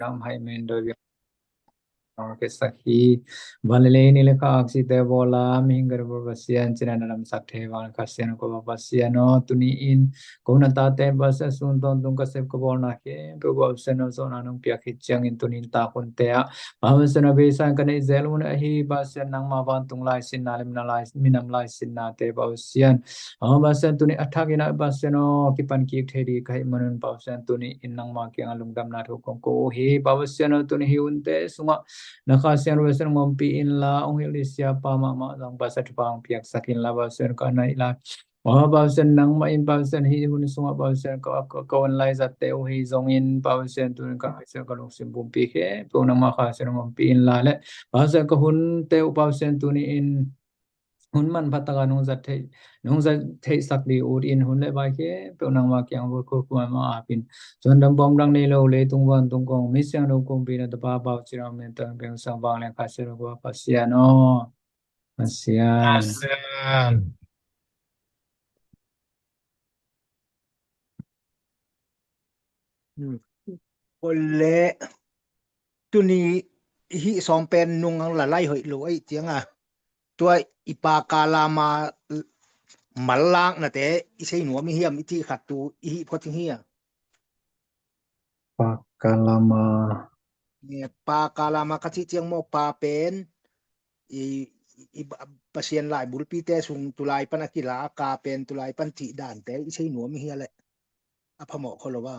ນຳໃຫ້ແມ່ນໂດຍວຽງ ເນາະ ເກສະຄີ ບາເລເລ ນິເລຂະ ອາກສິ ເຕໂວລາ ມິຫິງກະ ເດໂວ ປະຊຽນ ຈິນະນາດຳສັກ ເທວັງ ຄາສຽນ ໂກ ປະຊຽນ ເນາະ ຕຸນີອິນ ໂກນະຕາເຕ ປະຊຽນ ສຸນຕອນ ຕຸງກະເສບ ກະບອລນາເຄ ເປ ປະຊຽນ ໂນ ໂຊນານຸງ ປຽກ ເຄຈຽງ ອິນ ຕຸນິນຕາ ຄຸນເຕ ອະ ພາວະເຊນະເບຊານ ກະເນເຊລຸນ ອະຫິ ປາເຊນ ນັງມາວານ ຕຸງລາຍ ສິນນາ ເລັມນາລາຍ ມີນຳລາຍ ສິນນາເຕ ປາເຊນ ອາ ປາເຊນ ຕຸນິ ອັດທະກິນະ ປາເຊນ ໂອ ກິປັນ ກິກເທດີ ກະຫິມະນຸນ ປາເຊນ ຕຸນິ ອິນ ນັງມາ ກຽງ ອະລຸງ ດຳນາ ທຸກ ກົງ ໂກ ໂອ ຫິ ປາເຊນ ໂອ ຕຸນິ ຫິ ອຸນເຕ ສຸງະ ນະຄາ ເຊນ ເວເຊນ ງົມ ປີ ອິນ ລາ ອົງ ຫິ ລິເຊຍ ປາ ມະ ມະ ສັງ ປາ ສັດ ປາ ປຽກ ສະກິນ ລາ ປາເຊນ ກະນະ ອິ ລາ ໂອ ປາເຊນ ນັງ ມະ ອິນ ປາເຊນ ຫິ ຮຸນ ສຸງະ ປາເຊນ ກະ ກະ ກະ ວັນ ໄລ ສັດ ເຕ ໂອ ຫິ ຊົງ ອິນ ປາເຊນ ຕຸນິ ກະ ເຊນ ກະ ລຸງ ສິມ ປຸມ ປີ ເຄ ໂປ ນະມະ ຄາ ເຊນ ງົມ ປີ ອິນ ລາ ແລະ ປາເຊນ ກະ ຮຸນ ເຕ ປາເຊນ ຕຸນິ ອິນ ຮຸນ ມັນ ພັດຕະກາ ນຸງ ສັດເທ ນຸງ ສັດເທ ສັກ ດີ ອູດ ອິນ ຮຸນ ແລະ ບາຍ ເຄ ເປີ ນັງ ມາ ກຽງ ວຸດ ຄຸດ ຄຸມ ມາ ອາ ປິນ ສ່ວນ ດຳ ປອມ ດັງ ເນ ໂລ ເລ ຕຸງ ວານ ຕຸງ ກອງ ມິ ສຽງ ດົງ ກົງ ປີ ນະ ຕະ ປາ ປາວ ຈິ ຣາ ເມນ ເຕີງ ເປັງ ສັງ ວາງ ແລງ ຄາ ເຊ ໂລ ກະ ປາ ປາ ເຊຍ ເນາະ ປາ ເຊຍ ອາ ເຊຍ ອືມ ໂອເລ ຕຸນີ ຫິ ຊອມ ເປັນ ນຸງ ລະ ໄລ ເຮີຍ ໂລ ໄອ ຈຽງ ອະ ຕົວ ອີ ປາ ກາ ລາ ມາ ມາ ລາກ ນະ ເຕ ອີ ໄຊ ໜວມ ອີ ຫຽມ ອີ ທີ ຂັດ ຕູ ອີ ຫິ ໂພ ຈິງ ເຮຍ ປາ ກາ ລາ ມາ ເນ ປາ ກາ ລາ ມາ ກະ ຈິ ຈຽງ ມໍ ປາ ເປັນ ອີ ອີ ປະຊຽນ ລາຍ ບຸລ ປີ ເຕ ສຸງ ຕຸ ລາຍ ປັນ ອາ ກິລາ ກາ ເປັນ ຕຸ ລາຍ ປັນ ຈິ ດານ ເຕ ອີ ໄຊ ໜວມ ອີ ເຮຍ ແຫຼະ ອະ ພະ ເໝາະ ໂຄ ລະ ວາ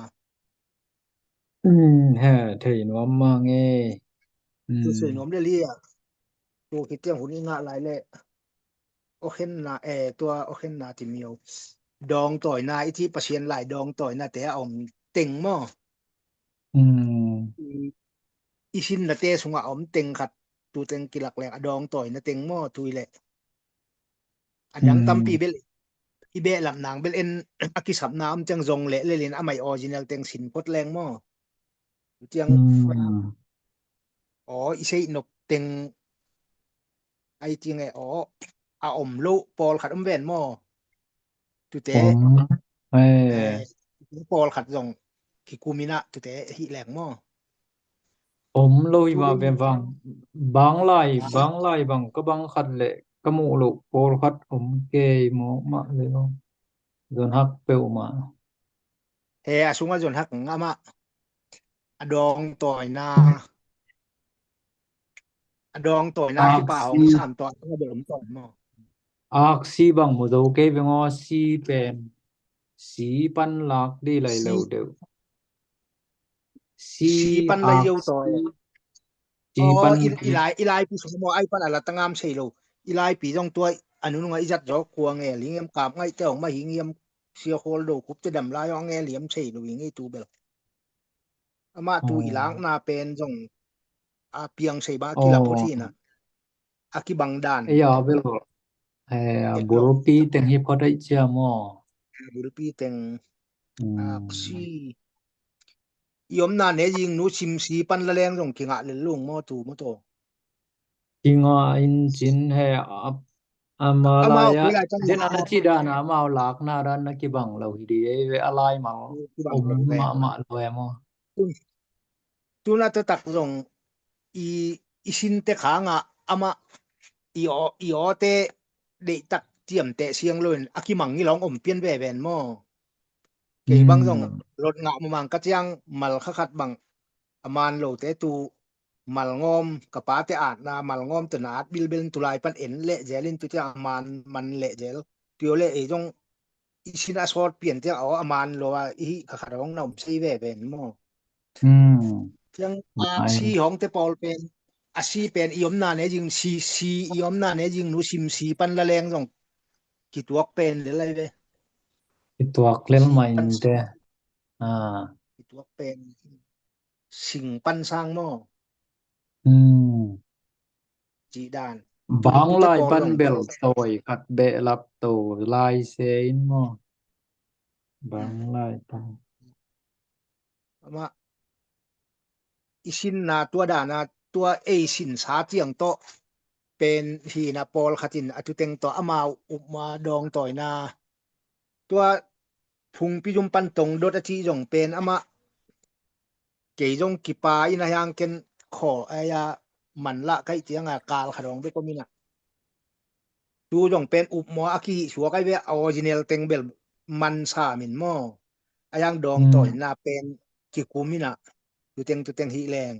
ອືມ ແຮ ເທ ໜວມ ມາ ເງ ອືມ ໄຊ ໜວມ ເດ ເລຍ ໂຕ ຄິດ ຈຽງ ຮຸນ ອີ ງະ ລາຍ ແລະ ໂອເຄນນາ ເອ ຕົວ ໂອເຄນນາ ຕິ ມີ ໂອ ດອງ ຕອຍ ນາ ອີ ທີ ປະຊຽນ ລາຍ ດອງ ຕອຍ ນາ ເຕ ອອມ ເຕັງ ມໍ ອືມ ອີ ຊິນ ນະ ເຕ ສຸງ ອອມ ເຕັງ ຂັດ ຕູ ເຕັງ ກິລັກ ແລກ ອະ ດອງ ຕອຍ ນາ ເຕັງ ມໍ ຕຸຍ ແລະ ອາ ອືມ ຍັງ ຕຳ ປີ ເບລ ອີ ເບ ລຳ ນາງ ເບລ ເອັນ ອາ ກິ ສັບ ນາມ ຈຽງ ຈົງ ເລ ເລ ເລນ ອາ ໄມ ອໍ ຈິ ແນວ ເຕັງ ສິນ ພົດ ແລງ ມໍ ຈຽງ ອືມ ອໍ ອີ ໄຊ ນົກ ເຕັງ ໄອ ຈິງ ເອ ອໍ ອາ ອົມ ໂລ ປອລ ຂັດ ອົມ ແວນ ມໍ ຕຸເຕ ອົມ ເອ ເອ ປອລ ຂັດ ຈົ່ງ ຄິ ກູ ມິ ນະ ຕຸເຕ ຫິ ແລງ ມໍ ອົມ ໂລ ຫິ ວາ ເປັນ ວັງ ບັງ ລາຍ ບັງ ລາຍ ບັງ ກະ ບັງ ຂັດ ແລະ ກະ ໂມ ໂລ ປອລ ຂັດ ອົມ ເກ ໂມ ມະ ເລ ໂລ ຈົນ ຮັກ ເປວ ມາ ເອ ອາ ສຸງ ອາ ຈົນ ຮັກ ອາ ມະ ອາ ດອງ ຕອຍ ນາ ອາດອງ ຕອຍ ນາ ອາ ທີ່ ປາ ຫ້ອງ ສາມ ຕອຍ ອາ ດອງ ຕອຍ ມໍ ອາກ ຊີ ບັງ ໂມ ໂຕ ເກ ເວ ງ ອໍ ຊີ ເປັນ ສີ ປັນ ລາກ ດີ ໄລ ເລີວ ເດີ ສີ ປີ ປັນ ລາຍ ເຍົວ ຕອຍ ສີ ອໍ ປັນ ອີ ອີ ລາຍ ອີ ລາຍ ປີ ສອງ ມໍ ໄອ ປັນ ອາ ລາ ຕະ ງາມ ເຊ ໂລ ອີ ລາຍ ປີ ຈົ່ງ ຕົວ ອະ ນຸ ນຸ ງ ອາ ອິ ຈັດ ຈອກ ຄວງ ແອ ລິງ ເງ ກາບ ໄງ ເຈົ້າ ມະ ຫິງ ເງ ເຊ ໂຄລ ໂດ ຄຸບ ຈະ ດຳ ລາຍ ອອງ ແອ ລຽມ ເຊ ໂລ ວິງ ອີ ຕູ ເບລ ອາ ມະ ຕູ ອໍ ອີ ລາກ ນາ ເປັນ ຈົ່ງ ອາ ປຽງ ເຊ ບາ ອໍ ກິລາ ໂພ ທີ ນະ ອາ ກິ ບັງ ດານ ເອ ອາ ເບລ ເອ ເອັດ ບຸລ ປີ ເຕັງ ຮິບ ພໍ ໄດ້ ເຈຍ ມໍ ເອ ບຸລ ປີ ເຕັງ ອືມ ອາ ຊີ ຍອມ ນາ ເນ ຍິງ ໜູ ຊິມ ສີ ປັນ ລະແລງ ຈົ່ງ ກິ ງະ ເລ ລຸງ ມໍ ຕູ ມໍ ໂຕ ກິ ງະ ອິນ ຈິນ ແຮ ອາ ອາ ມາ ອາ ລາ ມາ ຍະ ເດນ ອາ ນະ ຈິ ດາ ນາ ມາ ລາກ ນາ ດານ ນະ ກິ ບັງ ລາວ ຮີ ດີ ເອ ເວ ອາ ລາຍ ມາ ເອ ກິ ບັງ ອົມ ລາວ ແວ ມະ ມະ ລາວ ແວ ມໍ ຕຸ ຕຸນ ອາ ຕະ ຕັກ ຈົ່ງ ອີ ອີ ຊິນ ເຕ ຂາ ງະ ອາ ມະ ອີ ອໍ ອີ ອໍ ເຕ ເດ ຕັກ ຈຽມ ເຕ ຊຽງ ໂລນ ອາ ກິ ມັງ ນີ ລອງ ອົມ ປ່ຽນ ແວ ແວນ ມໍ ເກ ອືມ ບັງ ຈົ່ງ ລົດ ງະ ມະ ມັງ ກະ ຈຽງ ມາລ ຂະ ຂັດ ບັງ ອາ ມານ ໂລ ເຕ ຕູ ມາລ ງອມ ກະ ປາ ເຕ ອາດ ນາ ມາລ ງອມ ຕະ ນາດ ບິລ ເບນ ຕຸ ລາຍ ປັນ ເອັນ ເລ ແຈ ລິນ ຕຸ ຈາ ອາ ມານ ມັນ ເລ ແຈ ລ ຕິ ໂອ ເລ ເອ ຈົ່ງ ອີ ຊິນ ອາ ຊອດ ປ່ຽນ ຈຽງ ອາ ອາ ມານ ໂລ ວ່າ ອີ ຂະ ຂັດ ຫ້ອງ ນຳ ໃຊ້ ແວ ແວນ ມໍ ອືມ ຈຽງ ອາ ອາ ຊີ ຫ້ອງ ເຕ ປອລ ເປັນ ອາ ຊີ ເປັນ ອີ ອອມ ນາ ເນ ຍິງ ຊີ ຊີ ອີ ອອມ ນາ ເນ ຍິງ ໜູ ຊິມ ສີ ປັນ ລະແລງ ຈັ່ງ ກິ ຕວກ ເປັນ ເລ ໄລ ເວ ກິ ຕວກ ເລ ລ ໃໝ່ ເຕ ອາ ກິ ຕວກ ເປັນ ຊິງ ປັນ ຊ່າງ ມໍ ອືມ ຈີ ດານ ບາງ ລາຍ ປັນ ເບລ ໂຕຍ ຂັດ ເບ ລັບ ໂຕ ລາຍ ເຊນ ມໍ ບາງ ອືມ ລາຍ ປັນ ມາ ອີ ຊິນ ນາ ຕົວ ດາ ນາ ຕົວ ເອ ຊິນ ສາ ຈຽງ ໂຕ ເປັນ ຮີ ນາ ປອລ ຂະ ຈິນ ອາ ຕຸ ເຕັງ ໂຕ ອາ ມາ ອຸບ ມາ ດອງ ຕອຍ ນາ ຕົວ ພຸງ ປິ ຍຸມ ປັນ ຕົງ ດົດ ອາ ຈິ ຈົ່ງ ເປັນ ອາ ມະ ເກຍົງກິປາອິນນະຍັງເກັນຂໍອາຍາມັນລະໄກຕຽງອາກາລຂະດອງເບກອມມິນະ. ຕູຈົງເປັນອຸບໝໍອາກິຫິສວກໄອເວອອຣິຈິແນລເຕັງເບລມັນຊາມິນມໍ ອາຍັງດອງ ອືມ ຕອຍນາເປັນກິກຸມິນະ ຕຸເຕັງຕຸເຕັງຫິແລງ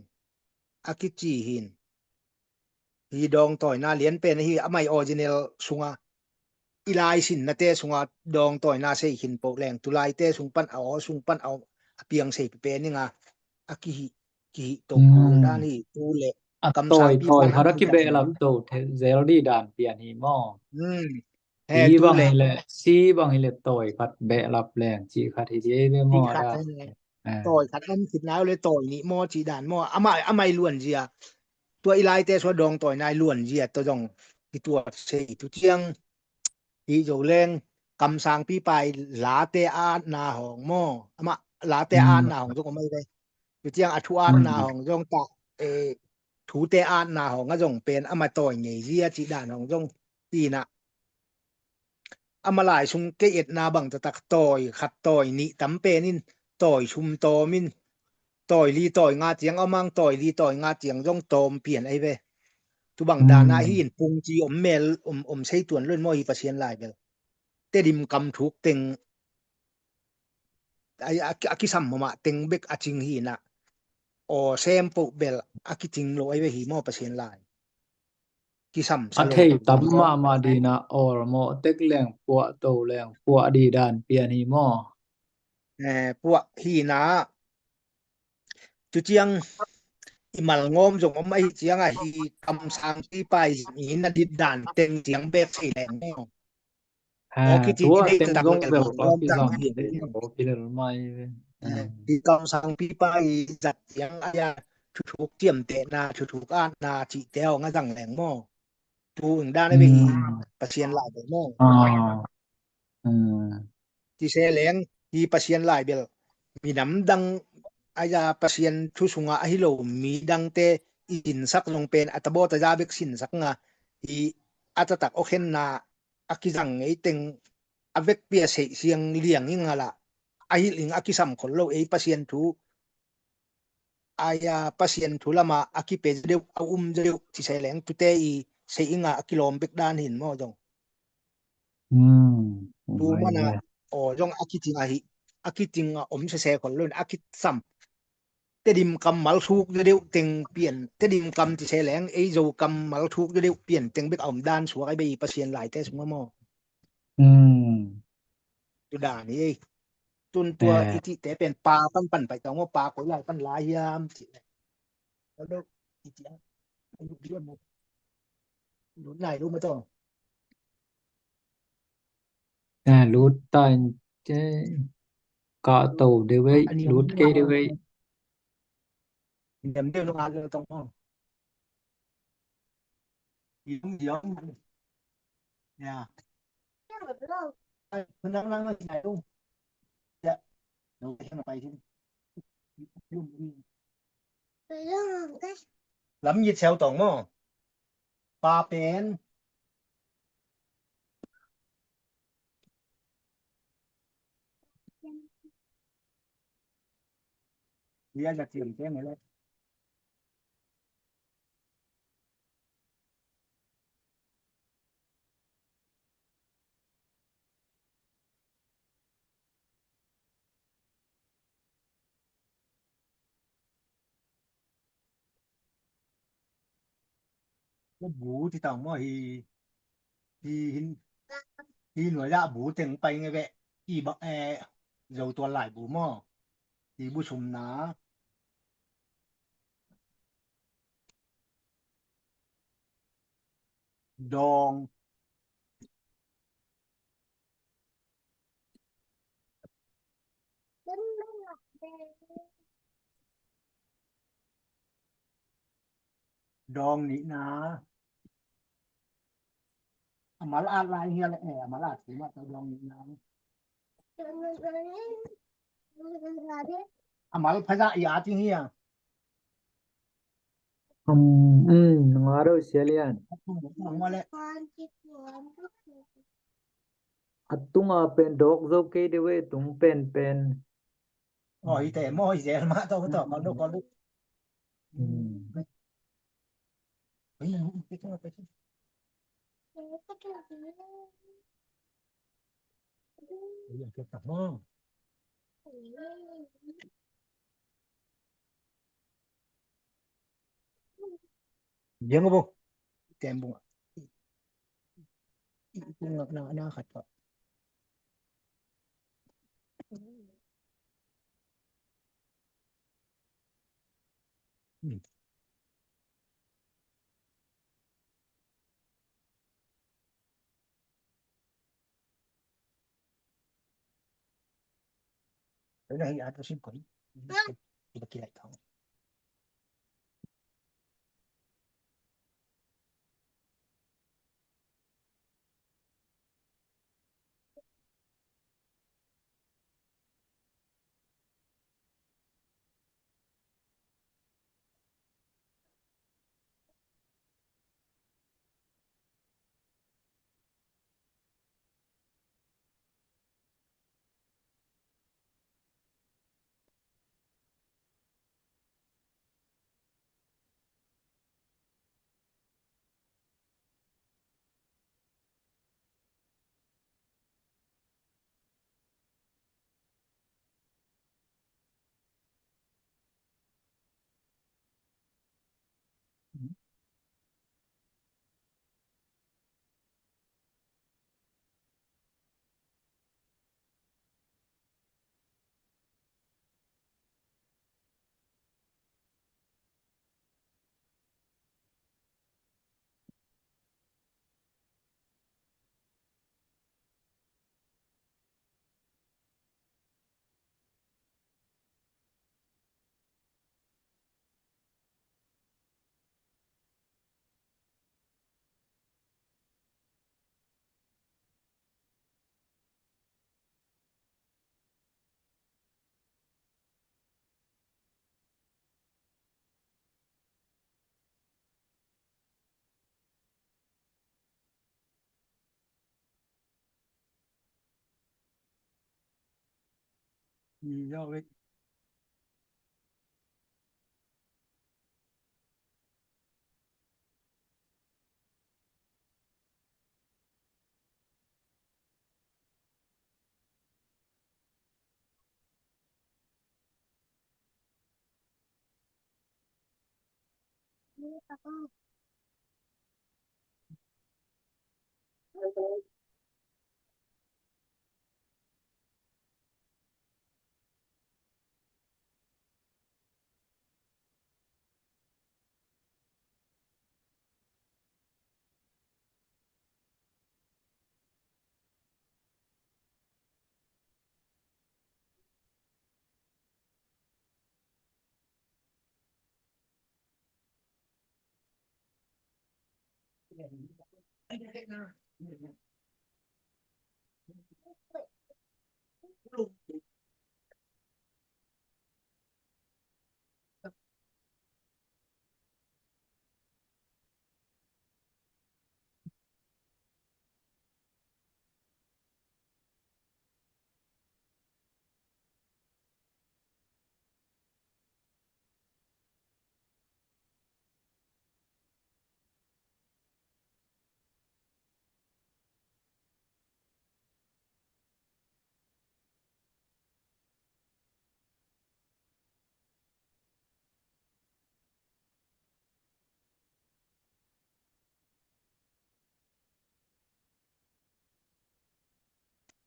ອາກິຈີຫິນ ຫິດອງຕອຍນາລຽນເປັນຫິອາໄມອອຣິຈິແນລຊຸງອາ ອີລາຍສິນນະເຕຊຸງອາ ດອງຕອຍນາເຊຫິນໂປະແລງ ຕຸລາຍເຕຊຸງປັນອາອໍ ຊຸງປັນອາອອ ອາປຽງເຊເປເປນິງອາ ອາກິຫິ ກິຫິໂຕ ອືມ ກູນດານຫິຕູເລ ອາ ກຳສັງ ຕອຍ ປີ ຕອຍ ພາລະກິເບລຳໂຕ ເທເຊລດີດານປຽນຫິມໍ ອືມ ແຮ ຮີບັງຫິເລ ຊີບັງຫິເລ ຕອຍຄັດເບລຳແລງ ຈີຄັດຫິເດເວມໍ ດາ ເອີ ຕອຍຄັດອັນຄິດນາວເລ ຕອຍນິມໍ ຈີດານມໍ ອາມາ ອາໄມລວນເຢຍ ຕົວອີລາຍເຕຊວດອງ ຕອຍນາຍລວນເຢຍ ຕົວດອງ ອີຕົວເຊ ຕຸຈຽງ ອີໂຈເລງ ກຳສາງປີປາຍ ລາເຕອານນາຫອງມໍ ອາມາ ລາເຕອານນາຫອງ ອືມ ຈົງອາໄມເວ ຕຸຈຽງ ອາທຸອານນາຫອງ ອືມ ຈົງຕະ ເອ ທູເຕອານນາຫອງ ອາຈົງເປັນ ອາມາຕອຍເງເຢຍ ຈີດານຫອງ ຈົງ ຕີນະ ອາມາລາຍຊຸງເກເອັດນາບັງຕະຕັກ ຕອຍ ຄັດຕອຍນິຕຳເປນິນ ຕອຍຊຸມຕອມິນ ຕອຍລີຕອຍງາຈຽງ ອາມັງ ຕອຍລີຕອຍງາຈຽງ ຈົງຕອມປ່ຽນໄອເວ ຕຸບັງດານາ ອືມ ຫີນປຸງຈີ ອົມແມລ ອົມ ອົມໄຊຕວນເລີນມໍ ຮີປະຊຽນລາຍເບລ ເຕດິມກຳທຸກເຕັງ ອາ ອາ ອາກິສຳມະມະ ເຕັງເບກອາຈິງຫີນະ ອໍ ແຊມໂປເບລ ອາກິຈິງໂລໄອເວ ຮີມໍປະຊຽນລາຍ ກິສຳ ອະເທຕຳມະມາດີນະ ອໍ ມໍເຕັກແລງ ປົວໂຕແລງ ປົວດີດານປຽນຫີມໍ ເອີ ປົວຫີນາ ຕຸຈຽງ ອີມາລງອມ ຈົງອມໄອຈຽງອາ ຮີກຳສາງຕີປາຍ ຫີນນະດິດດານເຕັງຈຽງເບກໄຊແລງ ອໍ ອໍ ກິຈິງ ເຕັງ ເຕັງ ຕະ ໂອ ກິເລມາຍ ເອີ ກຳສັງປີປາຍ ຈັດຈຽງອາຍາ ທຸກໆ ຈຽມເຕະນາ ທຸກໆ ອາດນາ ຈິແຕວ ງາຈັງແລງມໍ ຕູອຶງດານ ອືມ ເວ ປະຊຽນລາຍເດີມໍ ອໍ ອືມ ຕິເຊແລງ ຮີປະຊຽນລາຍເບລ ມີນຳດັງອາຍາປະຊຽນທຸສຸງອາ ອາຫິໂລ ມີດັງເຕ ອີສິນສັກ ລົງເປັນ ອາຕະບໍຕະຢາເບກສິນສັກງາ ຮີອາຕະຕັກ ໂອເຄນນາ ອາກິຈັງໄອເຕັງ ອາເວກເປຍເສຍງລຽງອິງອາລະ ອາຫິລິງ ອາກິສຳຄົນໂລເອ ປະຊຽນທຸ ອາຍາປະຊຽນທຸລະມາ ອາກິເປເດວ ອາອຸມເດວ ຊິໃສ່ແຫຼງຕຸເຕອີ ເສຍອິງອາ ອາກິລອມເບກດານຫີນມໍ ຈົງ ອືມ ຕູມານາ ອໍ ຈົງ ອາກິຈິງອາຫິ ອາກິຈິງອາອົມເສແສຄົນໂລນ ອາກິສຳ ເຕດິມກຳມາລທູກເດວເຕັງປ່ຽນ ເຕດິມກຳຕິເຊແຫຼງ ເອໂຈກຳມາລທູກເດວປ່ຽນ ເຕັງເບກອາອົມດານສວກໄອເບອີປະຊຽນລາຍແຕສຸມມໍ ອືມ ຕຸດານີ້ ຕຸນຕົວ ເອີ ອິຕິເຕເປັນປາປັນປັນໄປຕອງວ່າປາໂກຍລາຍປັນລາຍຍາມ ແລ້ວເດີ ອິຕິ ອາຍຸເດືອນ ລຸນໄນ ລຸນມາຕອງ ອາ ລຸດຕາຍເຈ ກະໂຕເດເວຍ ລຸດເກເດເວຍ ເດີມເດີມ ອາເລີຕອງ ຍອມ ຍອມ ຍາ ເພິ່ນນັ່ງ ນັ່ງ ນັ່ງທີ່ໄຫນລຸງ ຈະ ເດີນໄປທີ່ ລຳຍິດແຊວຕອງໝໍ ປາເປັນ ເວຍຈະຕຽມແຈ້ງໃຫ້ແລ້ວ. ກະບູທີ່ຕາງໝໍ ຮີ ຮີ ຮີໜ່ວຍລະບູເຕັງໄປໄງແວະ ອີບະແອ ເຈົ້າຕົວຫຼາຍບູໝໍ ຮີບຸຊຸມນາ ດອງ ດອງນີ້ນາ ອາມາລະອາດລາຍເຮຍແລະແອ ອາມາລະອາດ ຄືວ່າດອງນີ້ນາ ອາມາລະພະຍາອີອາດທີ່ເຮຍ ອືມ ອືມ ງາໂດເຊລຽນ ອາຕຸງອາເປັນດອກໂຈເກເດເວ ຕຸງເປັນເປັນ ມໍອີແຕ່ ມໍອີແຕ່ ມາຕໍ່ ຕໍ່ ຂໍລຸກ ຂໍລຸກ ອືມ ເຮີ້ຍ ໄປເຖິງ ໄປເຖິງ Yang apa? Tembung. Itu nak, nak, nak kata.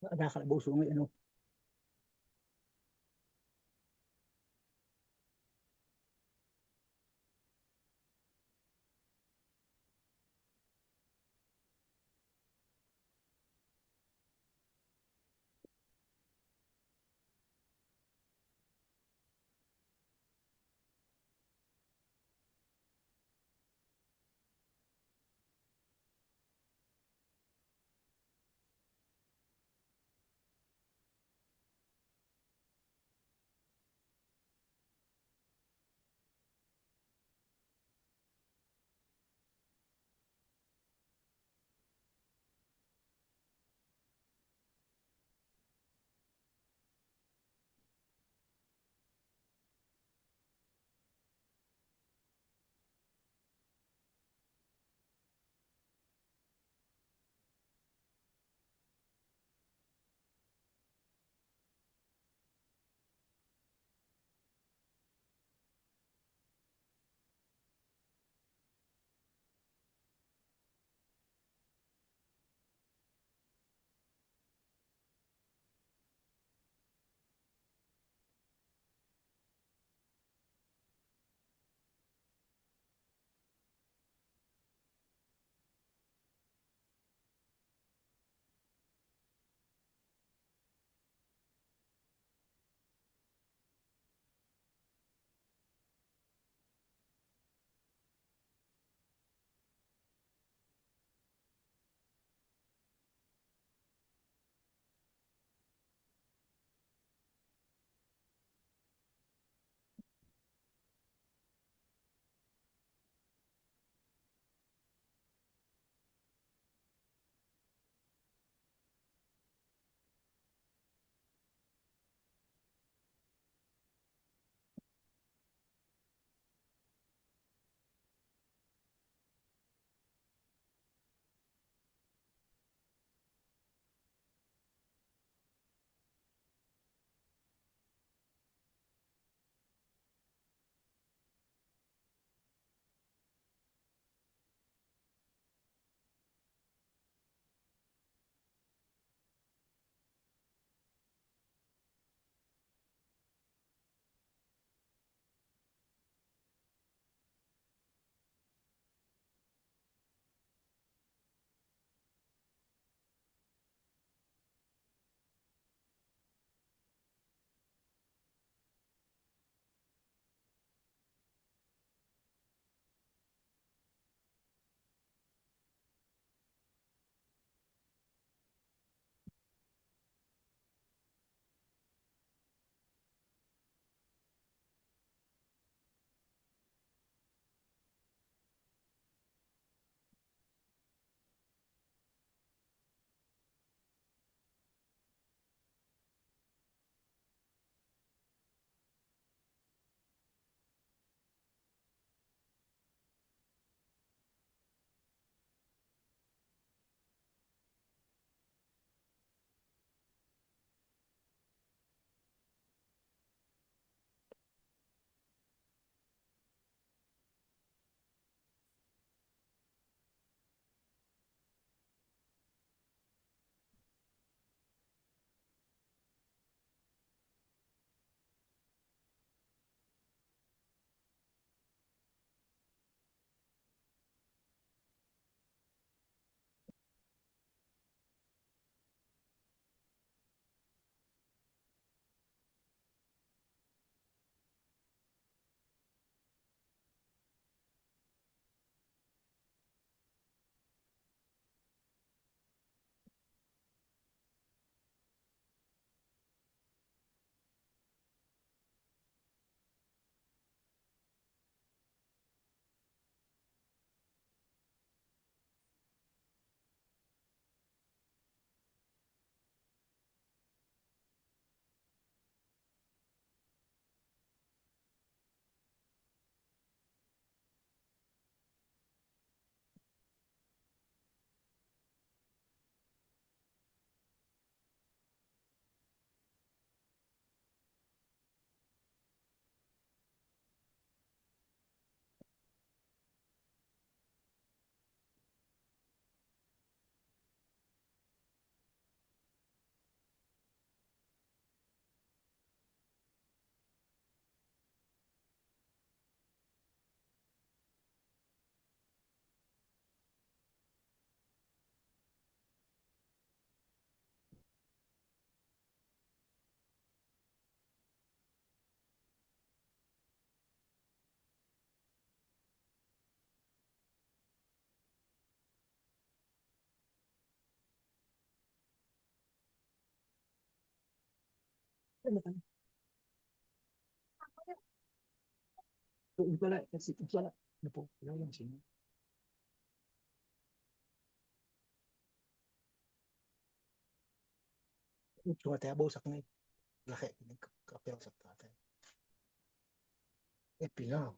Ada kalau bau sungai anu. Ujung ate abo sak ni. Laki ni kapel sak ate. Epi na.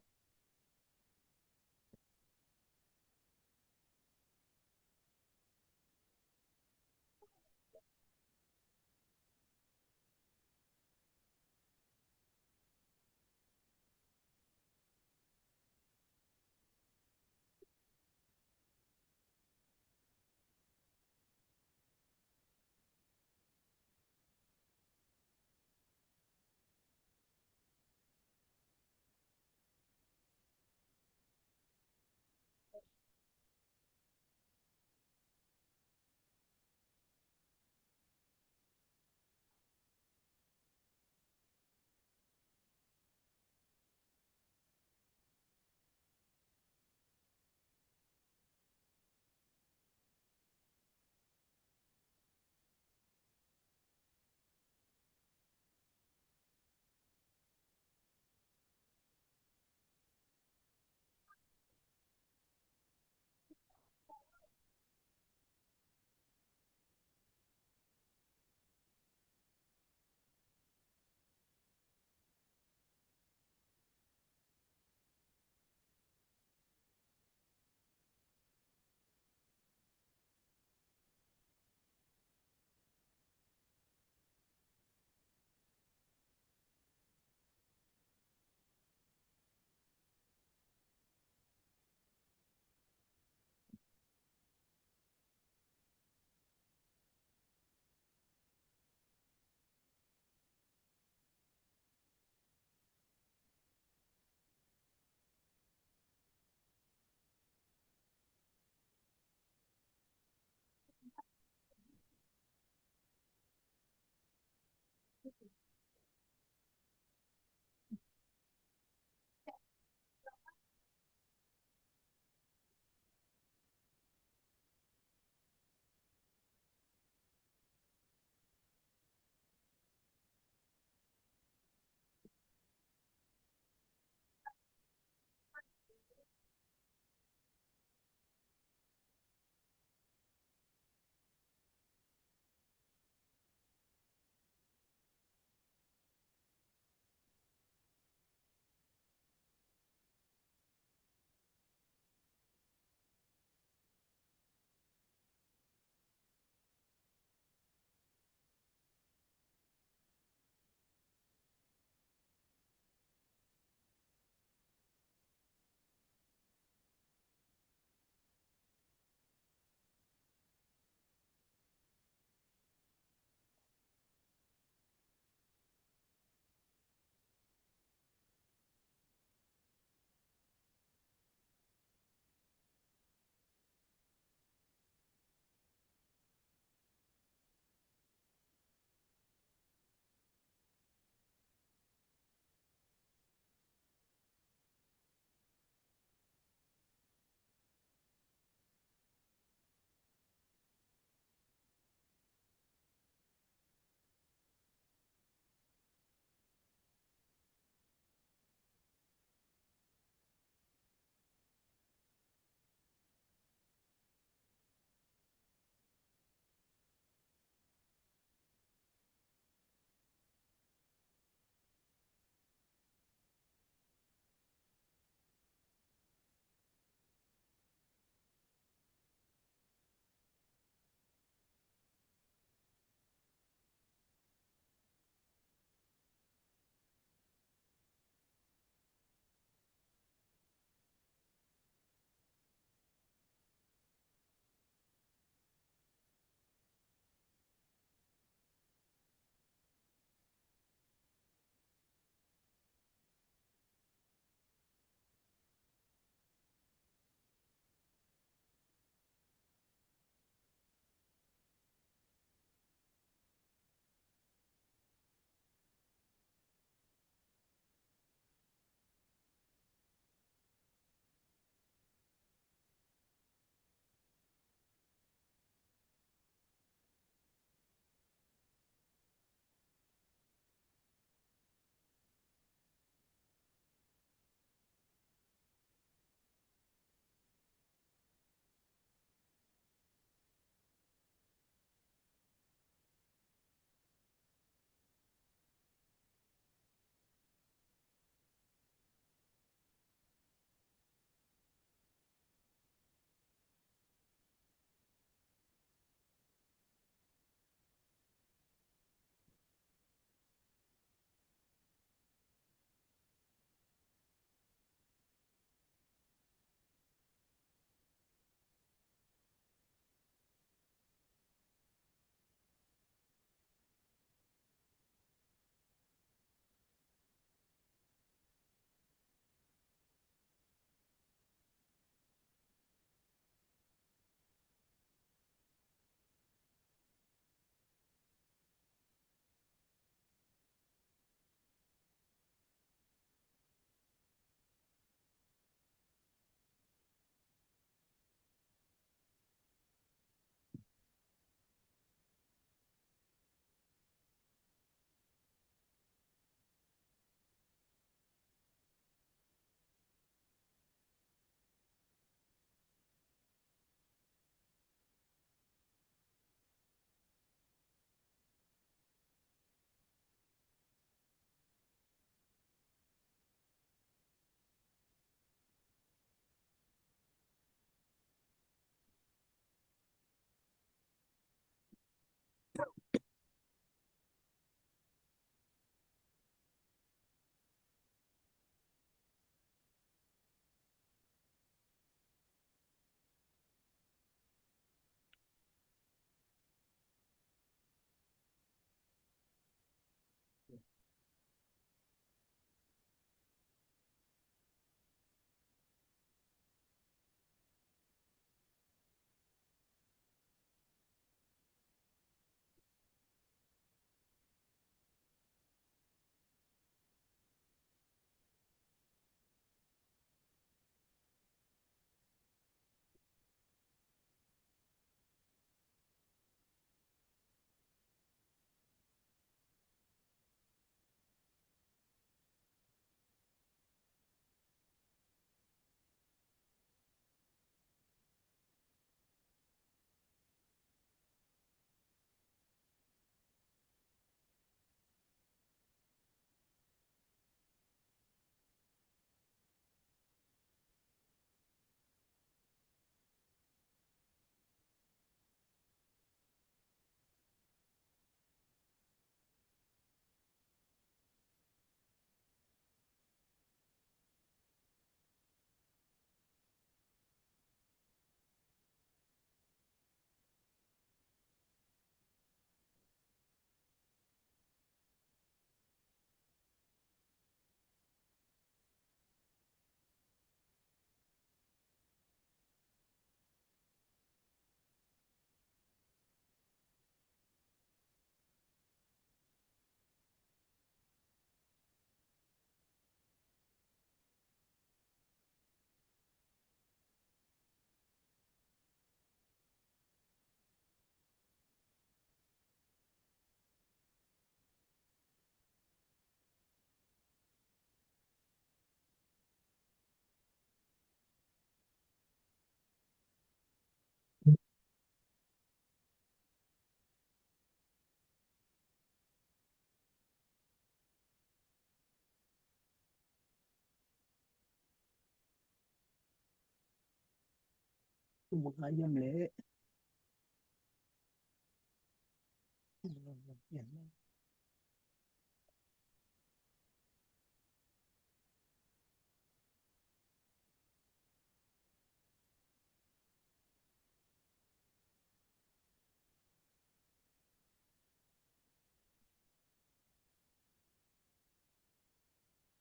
Kumakain yan, le.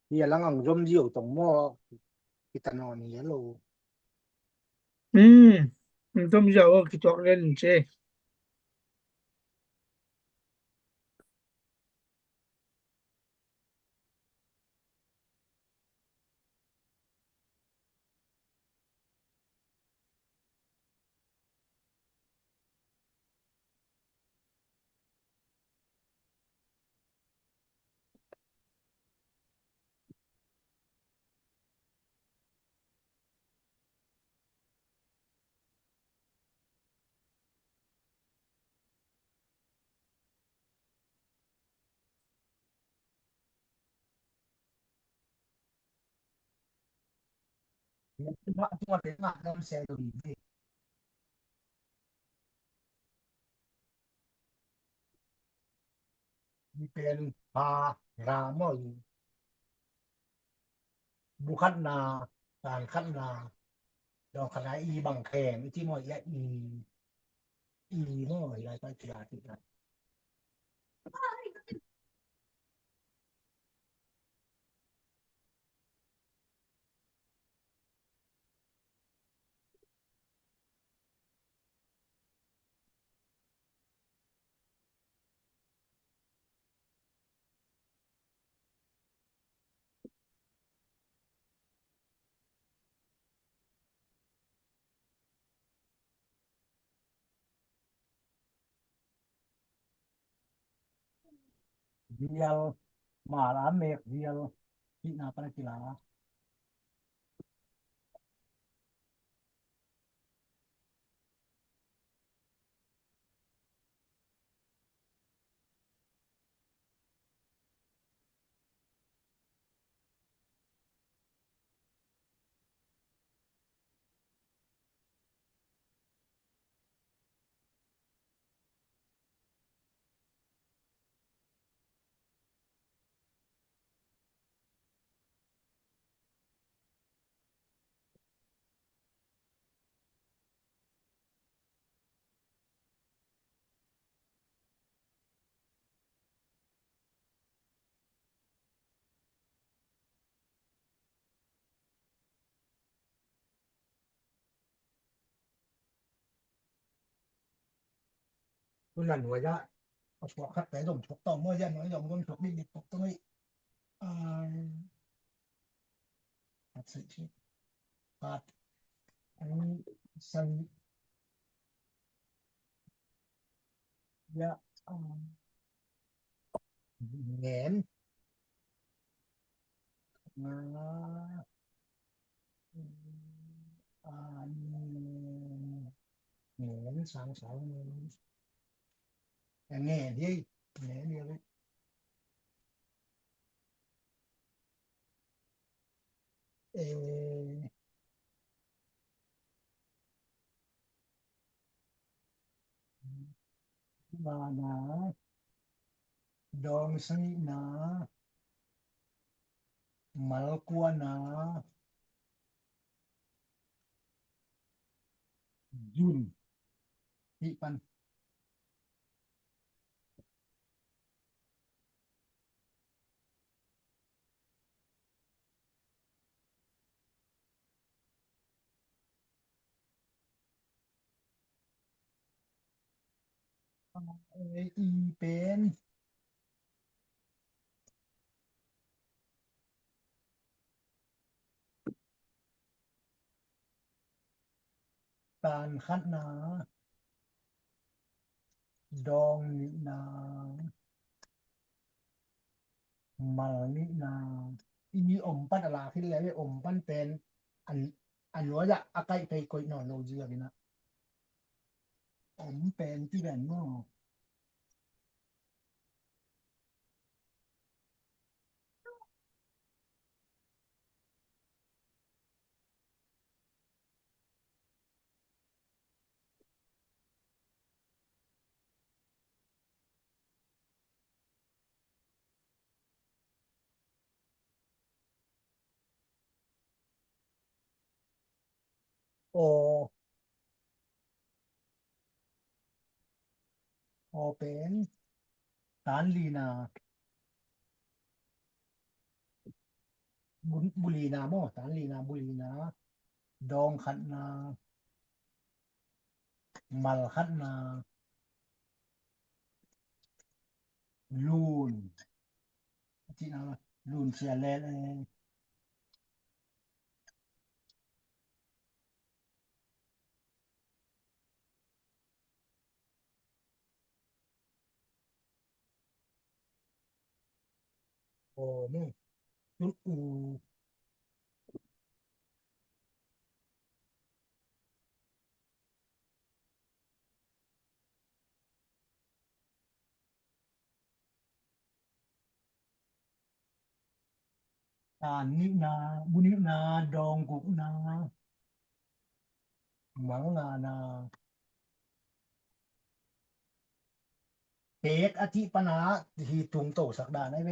你也让俺们用酒懂么？给他弄你也喽。嗯，你这么讲，我给做人去。 ມີແຕ່ນພາລາໝໍ ບຸຄັດນາ ການຄັດນາ ດອກຂະນາອີບັງແຂງ ອີທີ່ໝໍ ອີ ອີໝໍ ອີໄລປາກິລາຕິດນະ. ວຽລ ມາລາເມກວຽລ ທີ່ນາປະກິລາ. ຍະ ອາ ແງນ ງາ ອາ ແງນ ສາງ ສາງ ແງນ ເຮີ້ຍ ແງນ ເຮີ້ຍ. ເອ ມານາ ດອງຊະນິນາ ມາລະກົວນາ ຢຸນ ນິປັນ. ເອ ອີ ເປັນ ຕານຂັດນາ ດອງນິນາ ມາລະນິນາ ອີ ອົມປັນອາລາ ຄິດແລ້ວ ອົມປັນແປນ ອັນ ອັນວ່າຢາກອາໄກໄປກົຍນອນໂລເຍືອກນີ້ນະ ອົມແປນທີ່ແບນເນາະ. ໂອ ໂອເປັນ ຕານລີນາ ບຸ ບຸລີນາບໍ? ຕານລີນາ ບຸລີນາ ດອງຂັດນາ ມັນຂັດນາ ລູນ ຈິນາ ລູນເຊຍແລນ ເອີ ໂອ ນີ້ ອຸ ຕານິນາ ບຸນິນາ ດອງກຸນາ ມັງງານາ ເປກອະທິປະນາ ທີ່ຕຸງໂຕສັກດານາຍເວ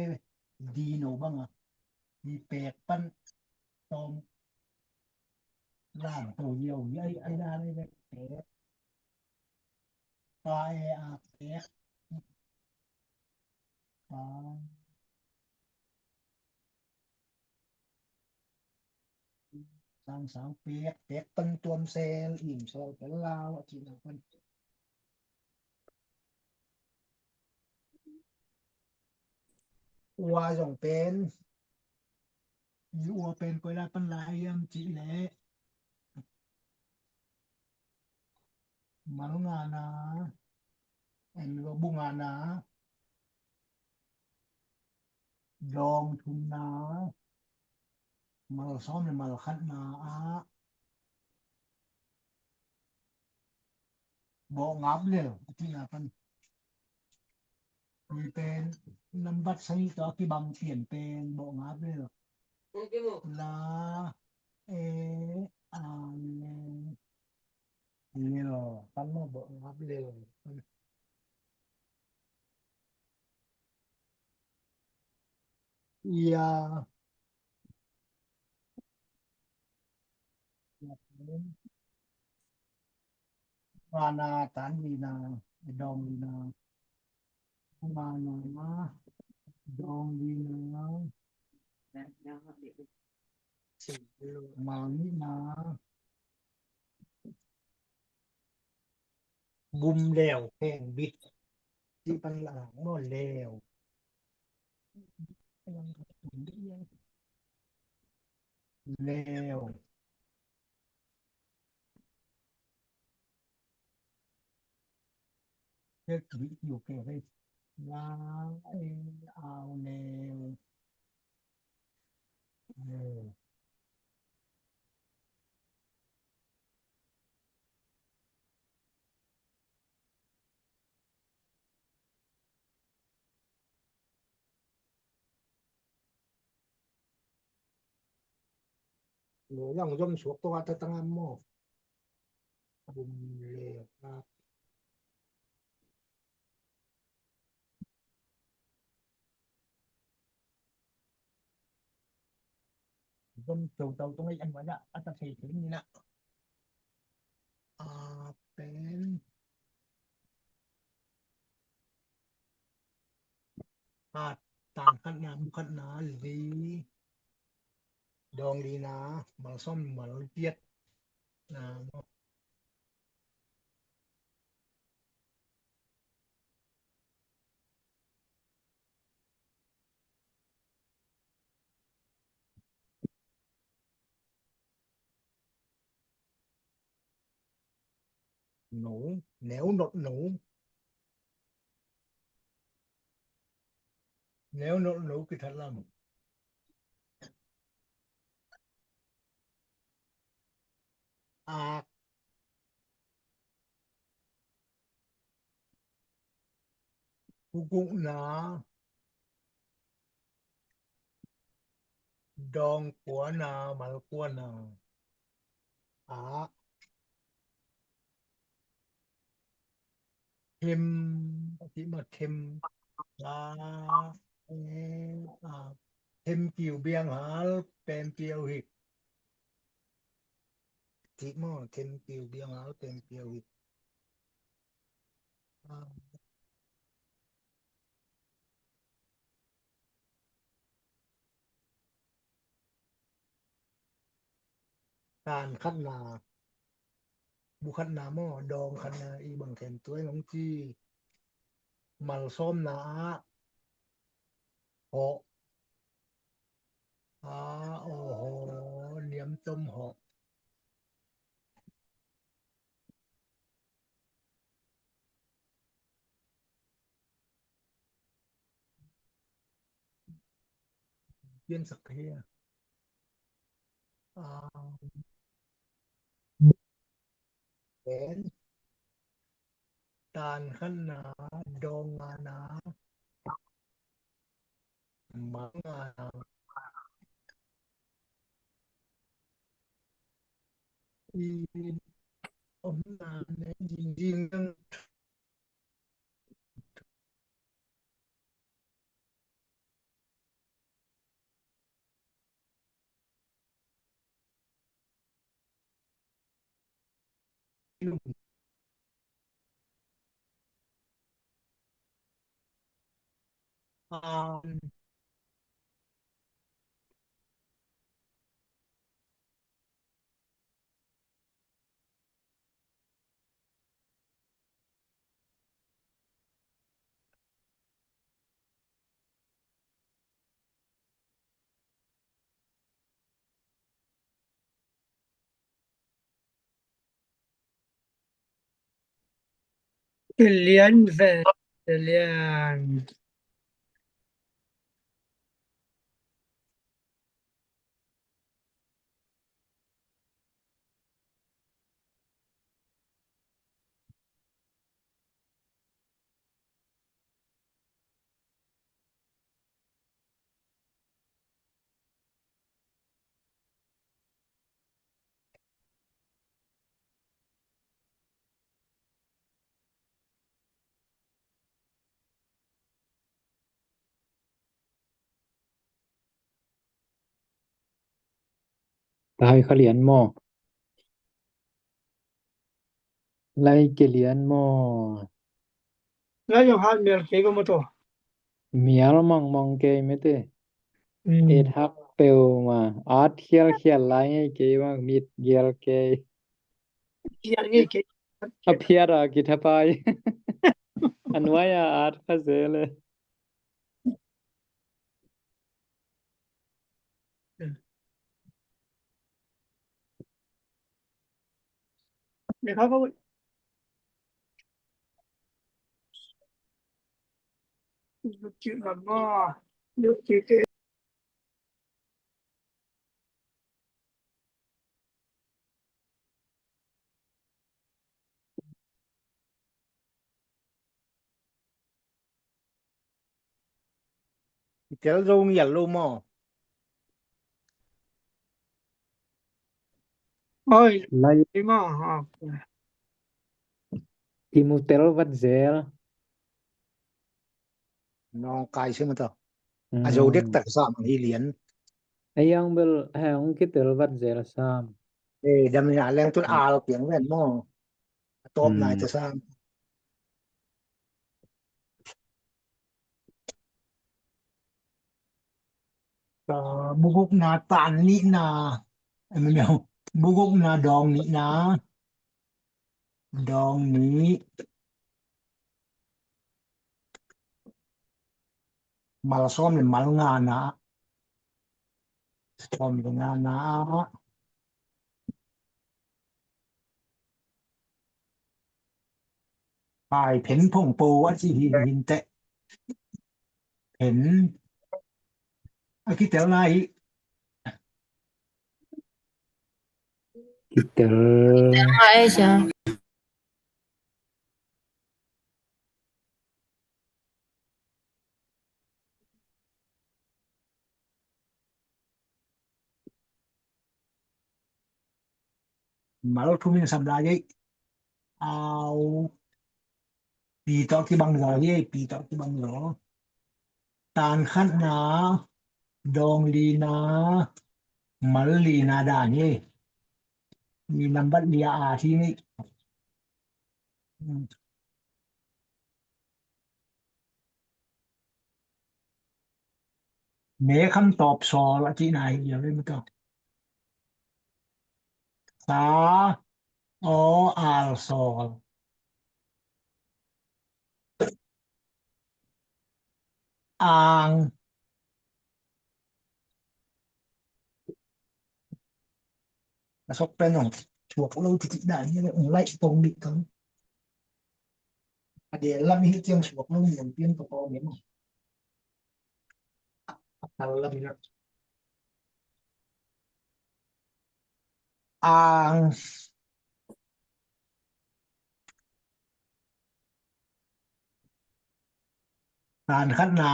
ດີໂນບັງອະ ທີ່ເປກປັນຕອມ ລ້ານໂຕຢຽວ ໃຫຍ່ໄອດານາຍເວ ເປກ ປາແອອາເປກ ປາ ສາງສາງເປກ ເປກເປັນຕົວແຊນ ອີ່ມຊອຍເປັນລາວ ອາທິນາເປັນ ອວາ ຈົ່ງເປັນ ອີ ອວ ເປັນ ກວຍ ລາ ປັນ ລາ ອາ ຍາມ ຈິ ແລ ມັນງານາ ແອນ ວ ບຸງານາ ດອງທຸນນາ ມັນຊອມ ແລະ ມັນຂັດນາ ອາ ເບາະງາບເລີຍ ອາທິນາເປັນ ມີເປັນນຳບັດຊະນິດຕໍ່ກິບັງ ປ່ຽນແປງ ເບາະງາບເລີຍ ລາ ເອ ອາ ເລ ເລ ປັນມາເບາະງາບເລີຍ ຢາ ມານາ ຕານລີນາ ດອງລີນາ ມານາ ດອງລີນາ ມານິນາ ບຸມແລ້ວແພງບິດ ທີ່ປັນລາງບໍ່ແລ້ວ ແລ້ວ ເຮັດວິດີໂອເກັບໄວ້ ລາ ເອ ອາວ ແລ້ວ ເອີ ໂລ ຍັງຍົມສວກຕົວຕະຕະງາມມໍ ບຸມເລກາ ບົນໂຕເຕົາຕົງໄອອັນວະນະ ອັດຕະເສເສນິນະ ອາ ເປັນ ອາ ຕານຂັດນາ ບຸຂັດນາ ລີ ດອງລີນາ ມັນຊອມ ມັນລຽດນາ ໜູ ແນວໜົດໜູ ແນວໜົດໜູ ຄືທັດລຳ ອາກ ກຸກຸນາ ດອງກົວນາ ມັນກົວນາ ອາ ເທັມ ອາທິມາເທັມ ລາ ເອ ອາ ເທັມກິວບຽງຫາ ແປນປຽວຫິກ ຕິໝໍ້ ເຕັມປິວ ບຽງເອົາເຕັມປິວ. ຕານຂັດໜາ ບຸຂັດໜາໝໍ້ ດອງຂັດໜາອີ ບັງແຂນຕົວຍ ບັງຈີ ມັນຊ້ອມໜາອາ ເຫາະ ອາ ໂອ ໂຫ ນຽມຈົ່ມເຫາະ. ປ່ຽນສັກເທຍ ອາ ແຂນ ຕານຂັດໜາ ດອງງານາ ມັງງານາ ອີ ອຳນານແນງຍິງຍິງ Italian, Italian. ຕາຍ ຂະຫຼຽນໝໍ້ ໄລກະຫຼຽນໝໍ້ ລະຍັງຫາດມຽນເກກໍມາໂຕ ມຽນມັງມອງເກແມ່ເຕ ອືມ ເອທັກເປວມາ ອາດຂຽນຂຽນລາຍໃຫ້ເກວ່າມິດແກລເກ ຂຽນໃຫ້ເກ ອາພຽດອາກິທະປາຍ ອັນໄວ້ອາອາດຄາເຊເລ. ເຕັລໂລງຢັນໂລມໍ ໂອ້ຍ ໄລ ມາ ອາ ອີມູເຕັລວັດເຊລ ນ້ອງກາຍຊື່ມັນເຖາະ ອືມ ອາໂຊເດັກຕັກສາມຮີລຽນ ອາຍັງເບລແຮງກິເຕັລວັດເຊລສາມ ເອ ດຳນາແລງຕຸນອາລະປຽງແມ່ນໝໍ ຕອບນາຍຈະສ້າງ ອາ ບຸກຸກນາຕານນິນາ ເອີ ແມ່ນແລ້ວ ບຸກຸກນາດອງນິນາ ດອງນີ້ ມາລະຊອມເລີຍ ມາລະງານະ ຊອມເລີຍງານະ ປາຍເພັນຜົງໂປ ອາຊິຫິນເຕະ ເຫັນ ອາກິເຕວນາຫິ ກິເຕວ ມາລົດທຸມິນສຳລາຍ ເອີ ເອົາ ປີຕອກທີ່ບັງຢາເດ ປີຕອກທີ່ບັງຢາ ຕານຂັດນາ ດອງລີນາ ມັນລີນາດາເດ. ມີນຳບັດເລຍອາທີ່ນີ້ ອືມ ເມ ຄຳຕອບ ຊໍ ລະ ຈິນາຍ ດຽວເລີຍ ມັນຕ້ອງ ສາ ອໍ ອາ ຊໍ ອ່າງ ປະສົບເປັນຫຍັງ ສວກໂລຕິຕິດານີ້ ອືມ ໄລ່ຕົງນີ້ຕົງ ອະເດລະມີເຈີງສວກໂລ ຍັງປ່ຽນປະກອບແມ່ນ ອັດຕະລະມີ ອ່າງ ການຂັດໜາ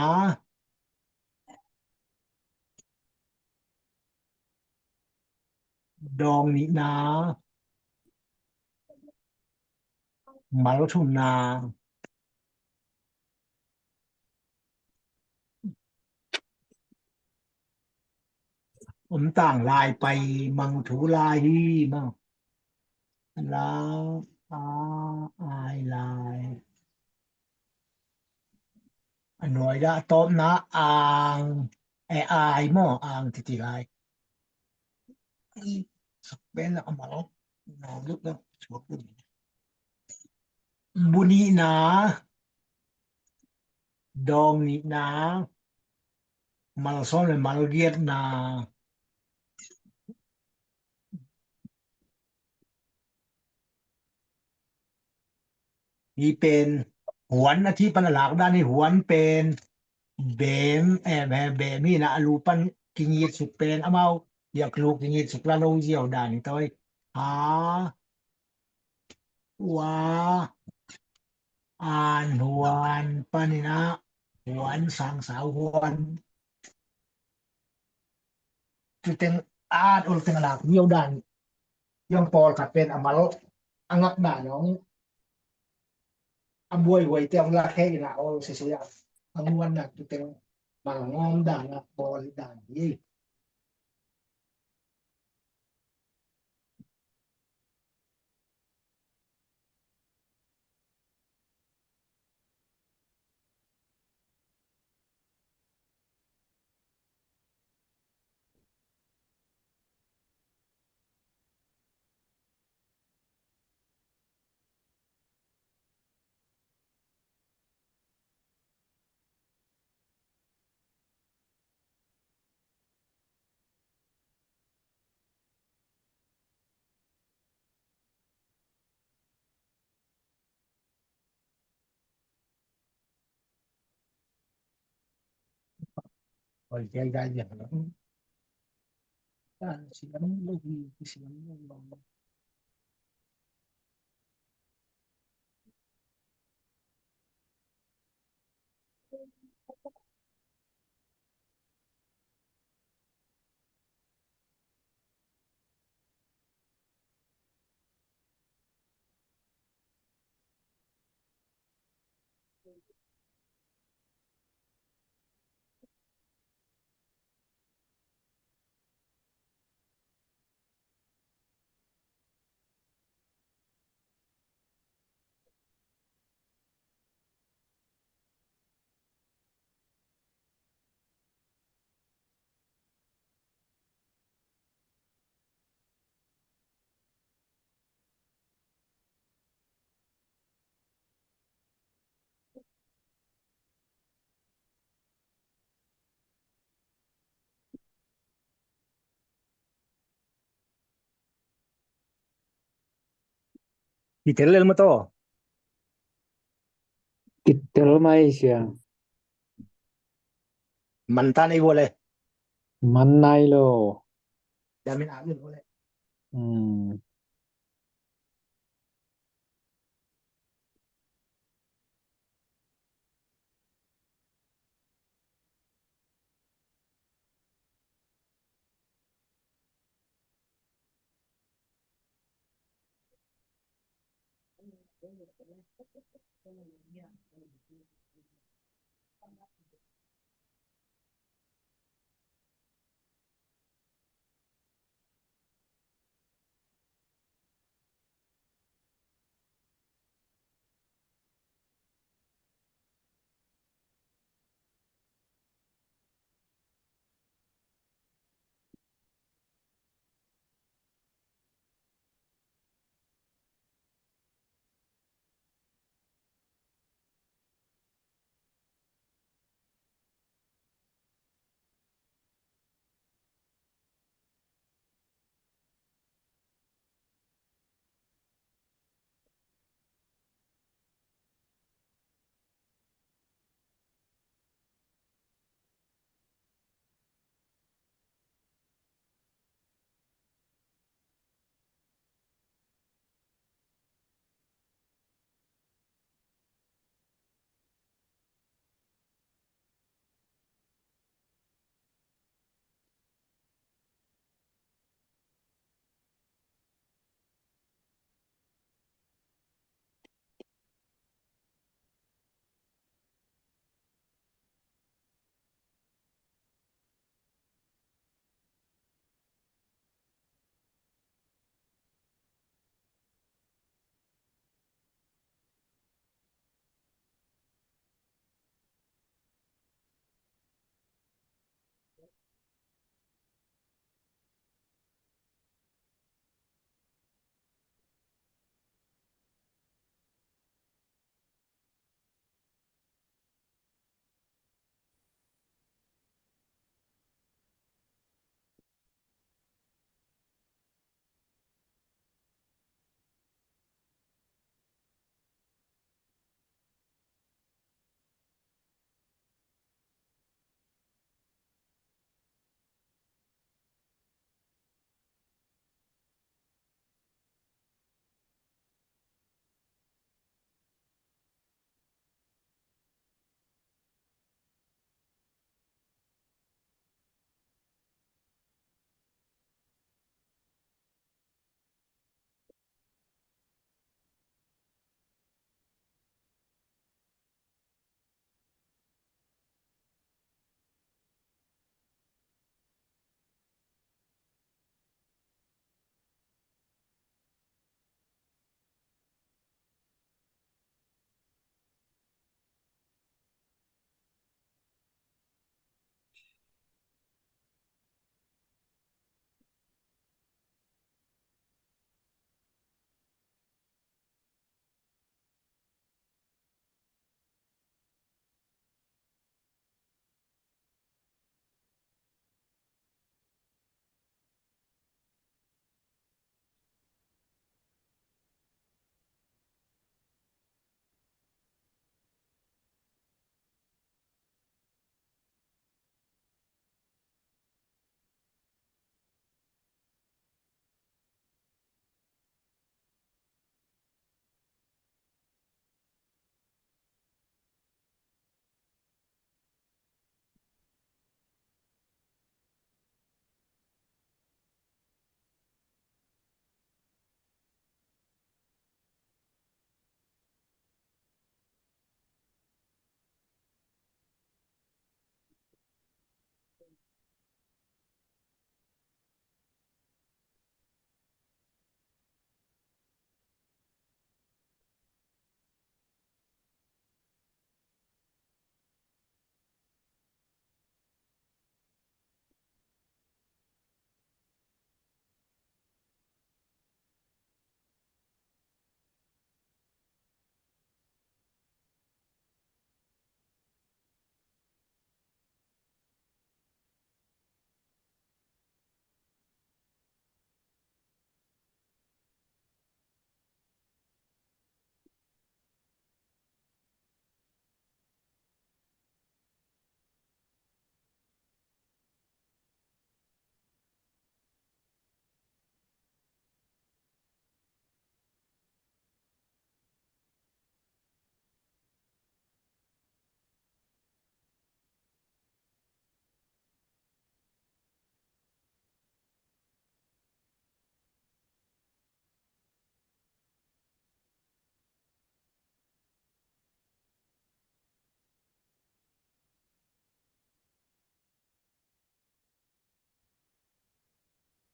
ດອງນິນາ ມັນທຸນາ ອົມຕ່າງລາຍໄປ ມັງທຸລາຮີ ມາ ລາ ອາ ອາຍ ລາຍ ອະໜວຍ ດະ ຕອບນະ ອ່າງ ແອ ອາຍ ໝໍ ອ່າງ ຕິຕິລາຍ ສະເປນ ລະກະມາ ນາ ລຶກ ລະ ສວກ ບຸນິນາ ດອງນິນາ ມາລະຊອນ ແລະ ມາລະກຽດນາ ທີ່ເປັນຫວນອະທິປະນະລາກ ດ້ານນີ້ຫວນເປັນ ເບມ ແອ ແບ ເບມີນະ ອາລູປັນກິງຍິດສຸກເປັນ ອາມາວ ຢາກລູກກິງຍິດສຸກລະໂລ ຢຽວດານນີ້ ຕອຍ ຫາ ວາ ອ່ານ ຫວນ ປານິນະ ຫວນ ສາງສາວ ຫວນ ຈຸເຕັງ ອາດ ໂອລະເຕັງ ອາລາກ ຢຽວດານ ຢອງປອລ ຂັດເປັນ ອາມາລ ອະງັກດານອງ ອາບວຍ ຫວຍ ເຕັງ ລາແຄ ອີນາ ໂອ ເຊເຊຍ ອາງວນ ນະ ຈຸເຕັງ ມາງອມ ດານ ອາບອລ ດານ ເອີ. Kitel el motor. Kitel mai sia. Mantan ai bole. Manai lo. Damin amin bole. Hmm.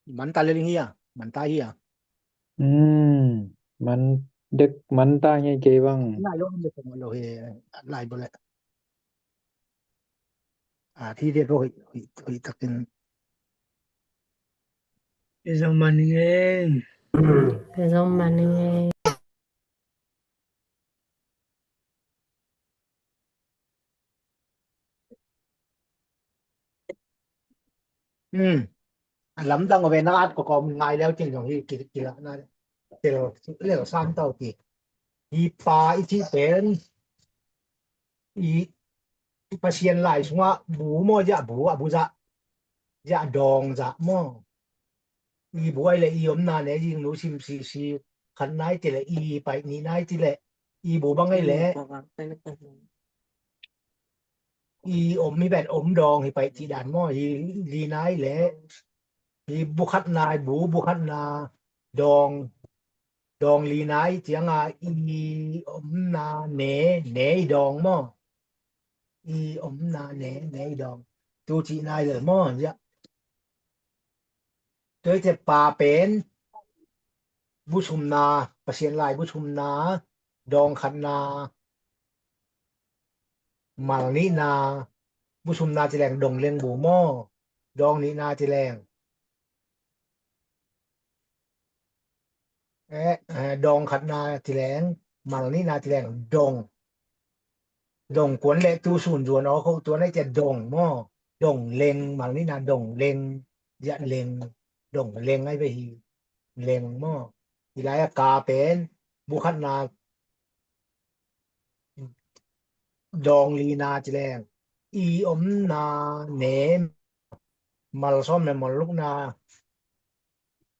Mantā lel hia, mantā hia. ອືມ ມັນເດັກ ມັນຕາໃຫຍ່ເກວັງ ຫຼາຍໂລ ເດັກຂອງມັນໂລເຮ ຫຼາຍບໍ່ແຫຼະ ອາ ທີ່ເດັດບໍ່ ເຮີ້ຍ ເຮີ້ຍ ເຮີ້ຍ ຕັກກິນ ເປັນສອງມັນເອງ ເປັນສອງມັນເອງ. ອືມ ອັນລຳຕັ້ງເອົາໄວ້ນາອັດກໍ ກໍມັນງ່າຍແລ້ວ ຈຶ່ງຕ້ອງເຮັດກິລະນະ ແຕ່ລະ ແລ້ວສາມເຕົ້າຕິ ອີປາ ອີທີ່ເປັນ ອີ ອີປາຊຽນຫຼາຍ ຊຸງວ່າ ບູມໍ ຢະ ບູ ອະ ບູ ຈະ ຢະ ດອງ ຈະ ມໍ ອີບວຍ ແລະ ອີອົມນາແນ ຍິງໜູ ຊິມ ຊີ ຊີ ຂັນນາຍ ຕິແລ ອີໄປ ນີນາຍ ຕິແລ ອີບູບັງໄອແລ ອີອົມມີແບດອົມດອງ ຮີໄປ ຕິດານ ມໍ ຮີລີນາຍແລ ຮີບຸຂັດນາຍ ບູບຸຂັດນາ ດອງ ດອງລີນາຍ ຈຽງອາ ອີອົມນາແນ ແນ ອີດອງ ມໍ ອີອົມນາແນ ແນ ອີດອງ ຕູຈິນາຍເລີ ມໍ ຢະ ໂດຍແຕ່ປາເປັນ ບຸຊຸມນາ ປະຊຽນລາຍ ບຸຊຸມນາ ດອງຂັນນາ ມັນນິນາ ບຸຊຸມນາ ຕິແລງ ດົງເລັງ ບູ ມໍ ດອງນິນາ ຕິແລງ ແອ ແອ ດອງຂັດນາ ຕິແລງ ມັນນິນາ ຕິແລງ ດົງ ດົງກວນ ແລະ ຕູສູນ ຈວນ ອອກ ຕົວໃນຈະ ດົງ ມໍ ດົງເລັງ ມັນນິນາ ດົງເລັງ ຢະເລັງ ດົງເລັງ ໄອເວ ຮີ ເລັງ ມໍ ອີລາຍ ອາກາ ເປັນ ບຸຂັດນາ ດອງລີນາ ຈະແລງ ອີອົມນາແນ ມັນຊອມແນ ມັນລຸກນາ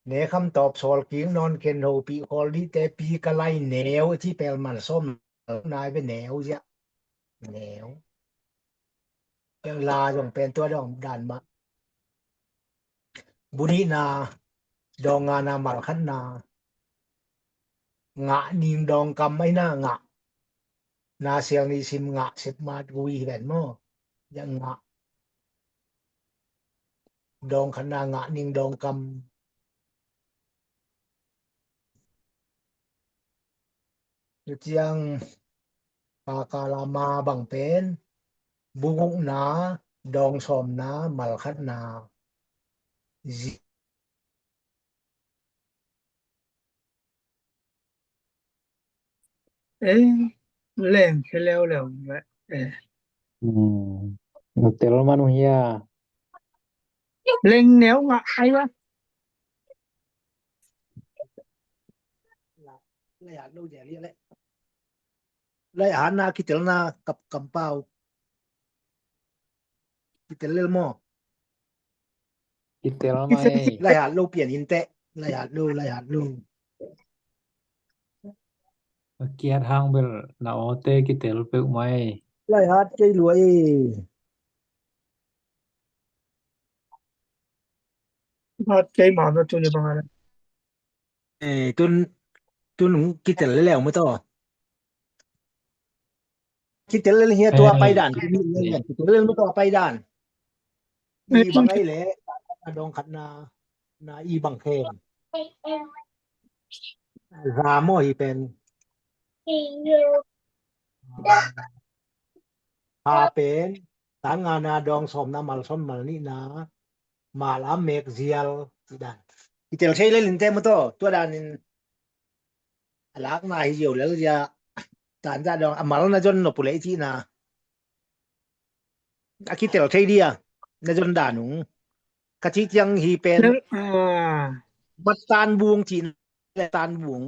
ແນຄຳຕອບ ຊອລກິງ ນອນເຄັນ ໂຮປີ ຄອລລີ ແຕ່ປີກະໄລ ແນວ ທີ່ແປ ມັນຊອມ ນາຍ ເປັນແນວ ຢະ ແນວ ເປັນລາ ຈອງແປນຕົວດອງ ດານມະ ບຸນິນາ ດອງງານາ ມັນຂັດນາ ງະ ນິງ ດອງກຳ ໄອນາ ງະ ນາ ຊຽງ ນີ ຊິມ ງະ ເສັບ ມາດ ກຸຍ ແບນ ມໍ ຢະ ງະ ດອງຂັນນາ ງະ ນິງ ດອງກຳ ຢູ່ຈຽງ ປາກາລາມາ ບັງເປັນ ບຸກຸກນາ ດອງຊອມນາ ມັນຂັດນາ ເອ ແລງແຄ່ແລ້ວແລ້ວແຫຼະ ເອ ອືມ ເຕລມານຸເຮຍ ເລັງແນວງະໄອວະ ໄລອານໂລແຈເລຍແຫຼະ ໄລອານນາ ກິເຕລນາ ກັບກຳປາວ ກິເຕລເລລມໍ ກິເຕລມາ ໄລອານໂລ ປຽນອິນແຕະ ໄລອານໂລ ໄລອານໂລ ກຽດຮາງເບລ ນາໂອເຕ ກິເຕລເປີກໄມ ໄລອານເຈລວຍ ຮາດເຈມານະ ຈຸນຍະບັງອານ ເອີ ຕຸນ ຕຸນ ກິເຕລເລແລ້ວມື້ຕໍ່ ກິເຕລເລເຮຍຕົວໄປດານ ເອີ ກິເຕລເລມື້ຕໍ່ໄປດານ ເອີ ອີບັງໄອແລ ດອງຂັດນາ ນາອີບັງແຄງ ຮາມໍ ຮີເປັນ ພາເປັນ ຕານງານາ ດອງຊອມນາ ມັນຊອມ ມັນນິນາ ມາລາເມກ ຊຽລ ອີດານ ອີເຕລໄຊເລລິນແຕມໂຕ ຕົວດານ ອາລາກນາ ຮີຢຽວເລລຢາ ຕານຈາດອງ ອາມາລນາ ຈົນໂນປຸເລ ອີຈີນາ ອາກິເຕລໄຊເດຍ ນາຈົນດານຸງ ກະຈິກຍັງ ຮີເປັນ ອາ ບັດຕານບຸງຈີນ ແລະ ຕານບຸງ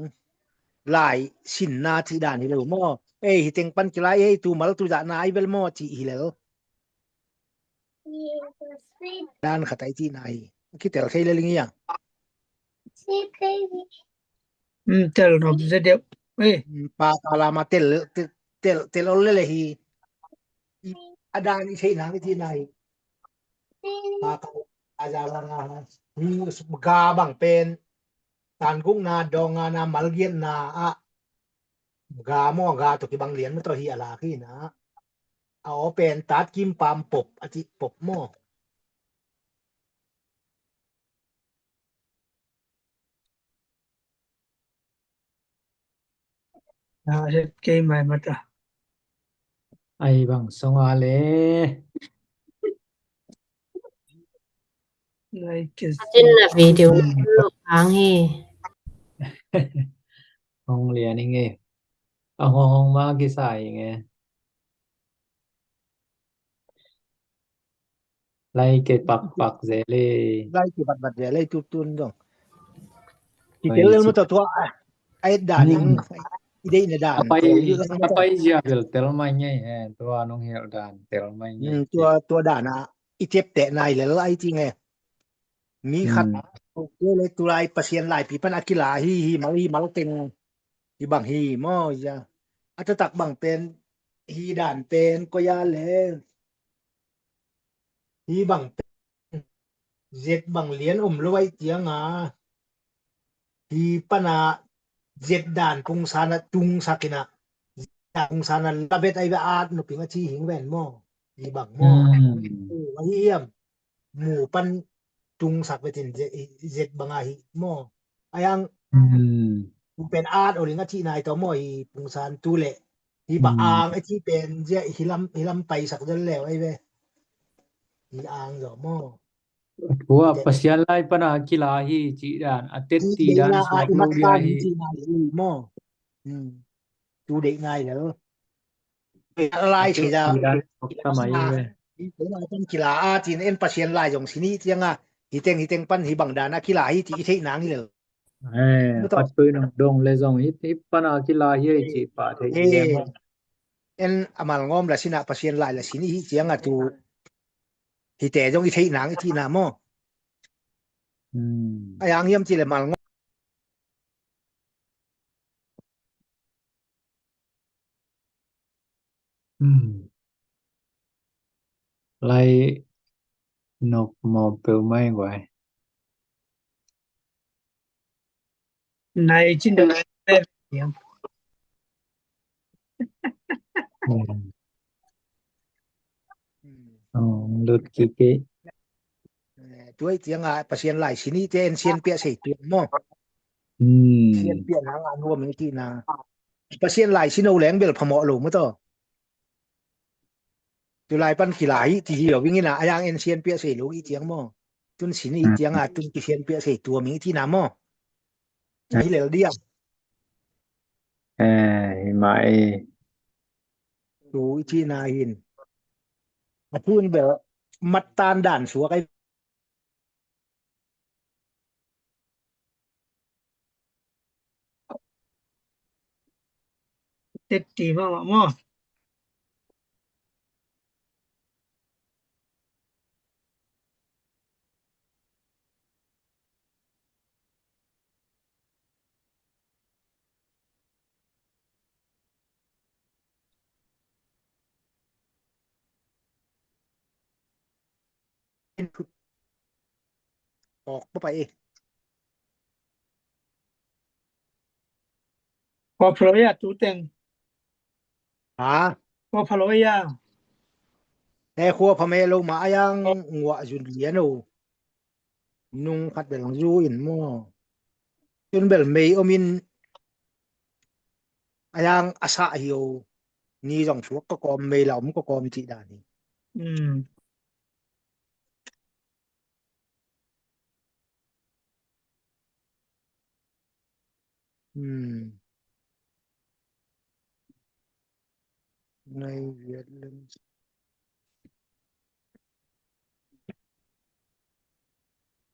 ລາຍ ຊິນນາ ຈີດານ ຮີເລວມໍ ເອ ຮີເຕັງປັນກິລາ ເອ ຕູມາລະຕູຈະນາ ໄອເວລມໍ ຈີ ຮີເລວ ດານຂະໄຕຈີນາ ຮີ ກິເຕລໄຊເລລິງຍາ ອືມ ເຕລນອບເດ ເອ ອືມ ປາກາລາມາ ເຕລ ເຕລ ເຕລ ເຕລເລລະ ຮີ ອາດານິໄຊນາ ວິທີນາ ຮີ ປາກາລາ ອາຈາລາ ຮີ ກາບັງເປັນ ຕານກຸງນາ ດອງງານາ ມາລະກຽນນາ ອະ ກາມໍ ກາໂຕກິບັງລຽນ ມະໂຕ ຮີ ອາລາ ຄີນາ ອາ ອໍ ເປັນ ຕາດກິມ ປາມ ປົບ ອະຕິ ປົບມໍ. 아, lepkei mai mata. Ai bang song ale. Like is. Ajin na video na lo ang hi. Hong lian inge. Ang hong hong ma ki sai inge. Lai ke pak pak zele. Lai ke bat bat zele tu tun dong. Ki tel mo to tua. Ai dan ning. Ide na dan. Apai apai zia bel tel mai ngai eh. Tua nong hel dan tel mai ngai. Tua tua dan a. I tep te nai le lai ti nge. Mi khat ke le tu lai Pasian lai pi pan a ki la hi hi mal hi mal teng. Hi bang hi mo ya. A ta tak bang pen hi dan pen ko ya le. Hi bang pen zet bang lian om lo wai tiang a. Hi pana zet dan pung sana tung sakina. Pung sana la vet ai ba at no ping a chi hing ven mo. Hi bang mo. Wa hi hiam. Mu pan tung sak vet in zet bang a hi mo. Ayang. Pen at o ling a chi nai to mo hi pung san tu le. Hi ba ang a chi pen je hi lam hi lam pai sak del leo ai ve. Hi ang do mo. Tua Pasian lai pana ki la hi chi dan a tet ti dan suak lo dia hi. Mo. Tu de nai lo. Lai chi da. Tamai ve. Hi pen a pan ki la a chin en Pasian lai jong sini tiang a. Hi teng hi teng pan hi bang dan a ki la hi ti i thei nang hi le. Eh, pat pui nong dong le jong hi hi pana ki la hi chi pa thei hi. En amal ngom la sina Pasian lai la sini hi tiang a tu. Hi te jong i thei nang i ti na mo. Ayang hiam chi le mal ngom. Lai nok mo peu mai guai. Nai chin da. Lut ki ke. Tuai tiang a Pasian lai sini te en sian pia sei tuang mo. Sian pia na nga nuam ing ti na. Pasian lai sino leng bel phamo lo mo to. Tu lai pan ki lai ti hi lo wing ina ayang en sian pia sei lo i tiang mo. Tun sini i tiang a tun ki sian pia sei tuam ing ti na mo. Hi lel dia. Eh, hi mai. Tu i ti na hin. A tun bel mat tan dan suak ai. Tetti mama mo. Input. ອອກບໍ່ໄປເອ. ຂໍພະໂລຍາຕູເຕັງ. ຫາ? ຂໍພະໂລຍາ. ແຕ່ຂົວພະແມ່ໂລມາອາຍັງງົວຈຸນເລຍໂນ. ນຸງຂັດເປັນຢູອິນມໍ. ຈຸນເບລເມໂອມິນ. ອາຍັງອາສາຮິໂອ. ນີຈອງຊວກກໍກອມເມລາອມກໍກອມຈິດານີ. ອືມ. ອືມ. ໃນຫວຽດນາມ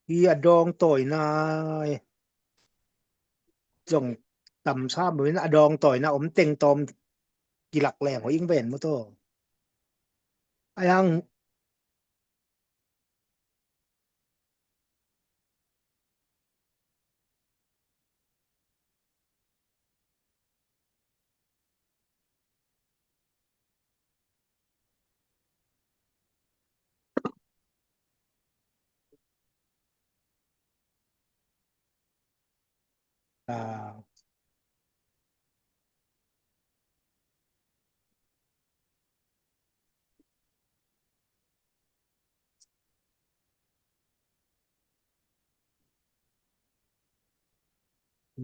ອີອາດອງຕອຍນາຍ ຈົ່ງຕຳຊ້ຳເປັນອາດອງຕອຍນາອົມເຕັງຕອມ ກິລັກແລງຫົວອີງແວ່ນມາໂຕ ອາຍັງ ອາ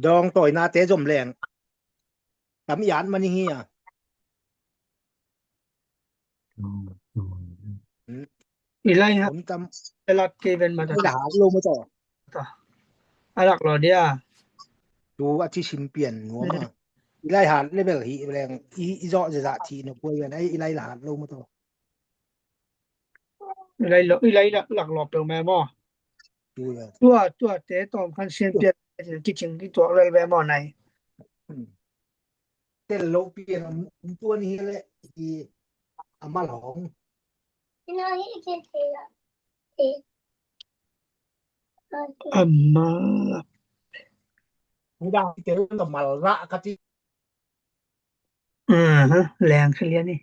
ດອງຕອຍໜ້າແຕ່ຈົ່ມແລງ. Tam i at ma ni hi a. Hm. Hm. Ilai ha. Tum tam. Elak ke ben mata. Ila ha lo mo to. To. Alak lo dia. Tu ati sin pian no ma. Ilai ha le bel hi bel i i zo ze za ti no ko yan ai ilai la ha lo mo to. Ilai lo ilai la lak lo pe me mo. Tu ya. Tu tu te tom kan sin pian ki ching ki to le be mo nai. Hm. Tel lo pian am tua ni le i amal hong. Amal. Mudah tel lo mal ra kati. Aha, leng kali ni.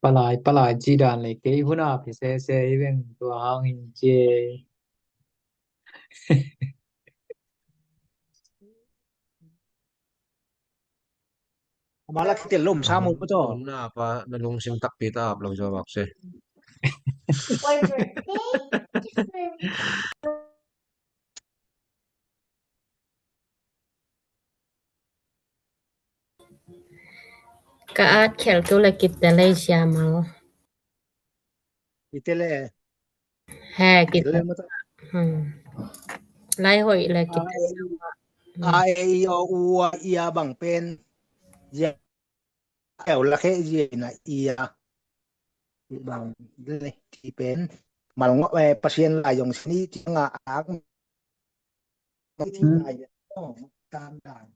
Palai, palai, jidan le ke huna phe se se i wen tua hang in je. Amala kitel lom samu puto. Na pa na lung sim tak pita ap lang jawab se. Ka at khel tu la kitel le siamal. Kitel le. He, kitel le mata. Hmm. Lai hoi le kitel le. A, e, i, o, u, a, i, a bang pen. Ya. Keu la khe ji na i a. Bang le ti pen. Mal ngo e pasien la yong sini ti nga ak. Ti na ya. Tam dan.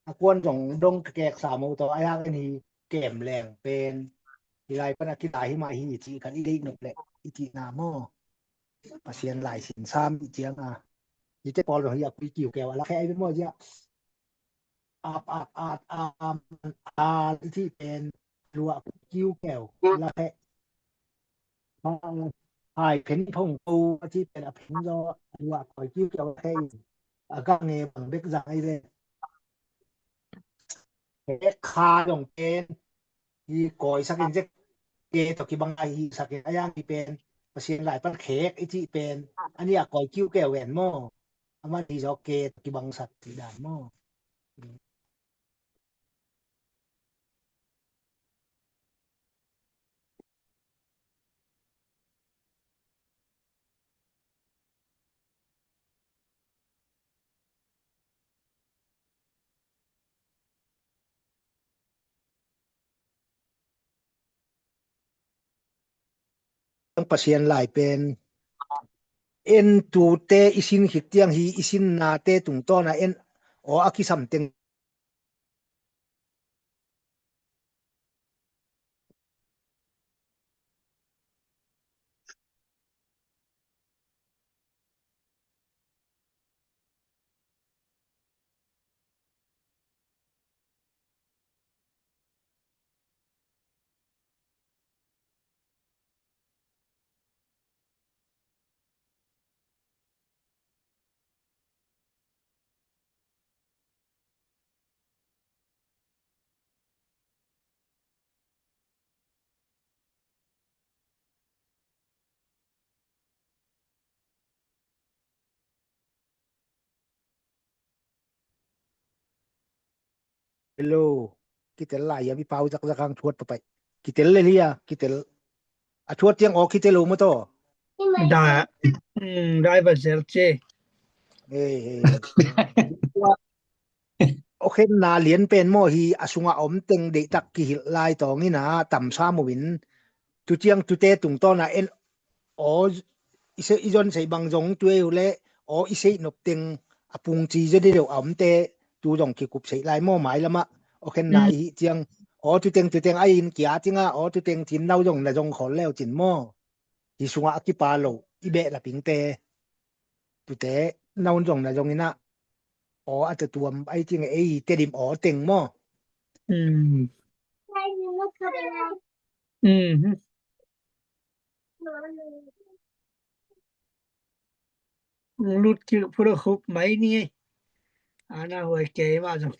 A kuan jong dong kek sa mo to a ya ni kem leng pen. Ti lai pana ki lai hi ma hi ti kan i le no le. I ti na mo. Pasien lai sin sam i ti nga. I te pol hi a kui kiu keu la khe ai mo ya. ອາບອາບອາບອາບອາບ ທີ່ເປັນລວກຄິ້ວແກວລະແຄະ ຫາຍເພັນພົງໂຕ ທີ່ເປັນອະເພັນລວກຄອຍຄິ້ວແກວລະແຄະ ອາກາເງບັງເບັກຈັງໄອເວ ເຮັກຄາດອງເປັນ ທີ່ກອຍສັກເອັນເຈັກເກຕອກກິບັງໄອສັກເອັນອາຍາງທີ່ເປັນ ປະຊຽນຫຼາຍປັນເຂກ ທີ່ເປັນ ອັນນີ້ອາກອຍຄິ້ວແກວແຫວນໝໍ ອາມາທີ່ຊອກເກດ ທີ່ບັງສັດ ທີ່ດ່ານໝໍ. ປະຊຽນຫຼາຍເປັນ ເອັນຕູເຕ ອີຊິນ ຄິກຕຽງ ຮີ ອີຊິນ ນາເຕ ຕຸງຕໍ ນາ ເອັນ ອໍ ອາ ກິ ສຳເຕັງ. ເຮລໂລ ກິເຕລ ລາຍ ຍາມີປາວຈັກລະຄັງ ທວດປະໄປ ກິເຕລ ເລເລຍ ກິເຕລ ອາ ທວດຕຽງອອກ ກິເຕລ ໂອໂມໂຕ ດາ ອືມ ໄດ້ບາເຊລເຈ ເອີ ເອີ ໂອເຄນນາ ລຽນເປັນມໍຮີ ອາ ສຸງອາ ອອມເຕັງ ເດຕັກ ກິຫິລ ລາຍ ຕອງ ນີ້ນາ ຕຳຊາ ໂມວິນ ຕຸຕຽງ ຕຸເຕ ຕຸງ ຕໍ ນາ ເອັນ ອໍ ອີເຊ ອີຢອນ ໃສ່ບັງຢອງ ຕຸເອວ ແລ ອໍ ອີເຊ ນົບເຕັງ ອາ ປຸງ ຈີ ເຈ ເດ ດຽວ ອຳ ເຕ ຕູ ຢອງ ກິກຸບ ໃສ່ ລາຍ ມໍ ໝາຍ ລະ ມະ ໂອເຄນນາ ອືມ ອີ ຕຽງ ອໍ ຕຸເຕັງ ຕຸເຕັງ ອາ ອິນ ກິອາ ຕິງ ອາ ອໍ ຕຸເຕັງ ທີມ ນາວ ຢອງ ນາ ຢອງ ຂໍ ແລ້ວ ຈິນ ມໍ ຮີ ສຸງອາ ອາ ກິປາ ໂລ ອີ ເບະ ລະ ປິງ ເຕ ຕຸເຕ ນາວ ຢອງ ນາ ຢອງ ອີ ນະ ອໍ ອາ ຕະຕວມ ໄອ ຕິງ ເອ ເຕ ດິມ ອໍ ເຕັງ ມໍ ອືມ ອືມ ລຸດ ຄື ພຸດ ຄຸບ ໄມ ນີ້ ອາ ນາ ຫວຍ ເກ ມາ ຈັງ ເກ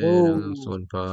ໂອ້ ນາງສົນພາ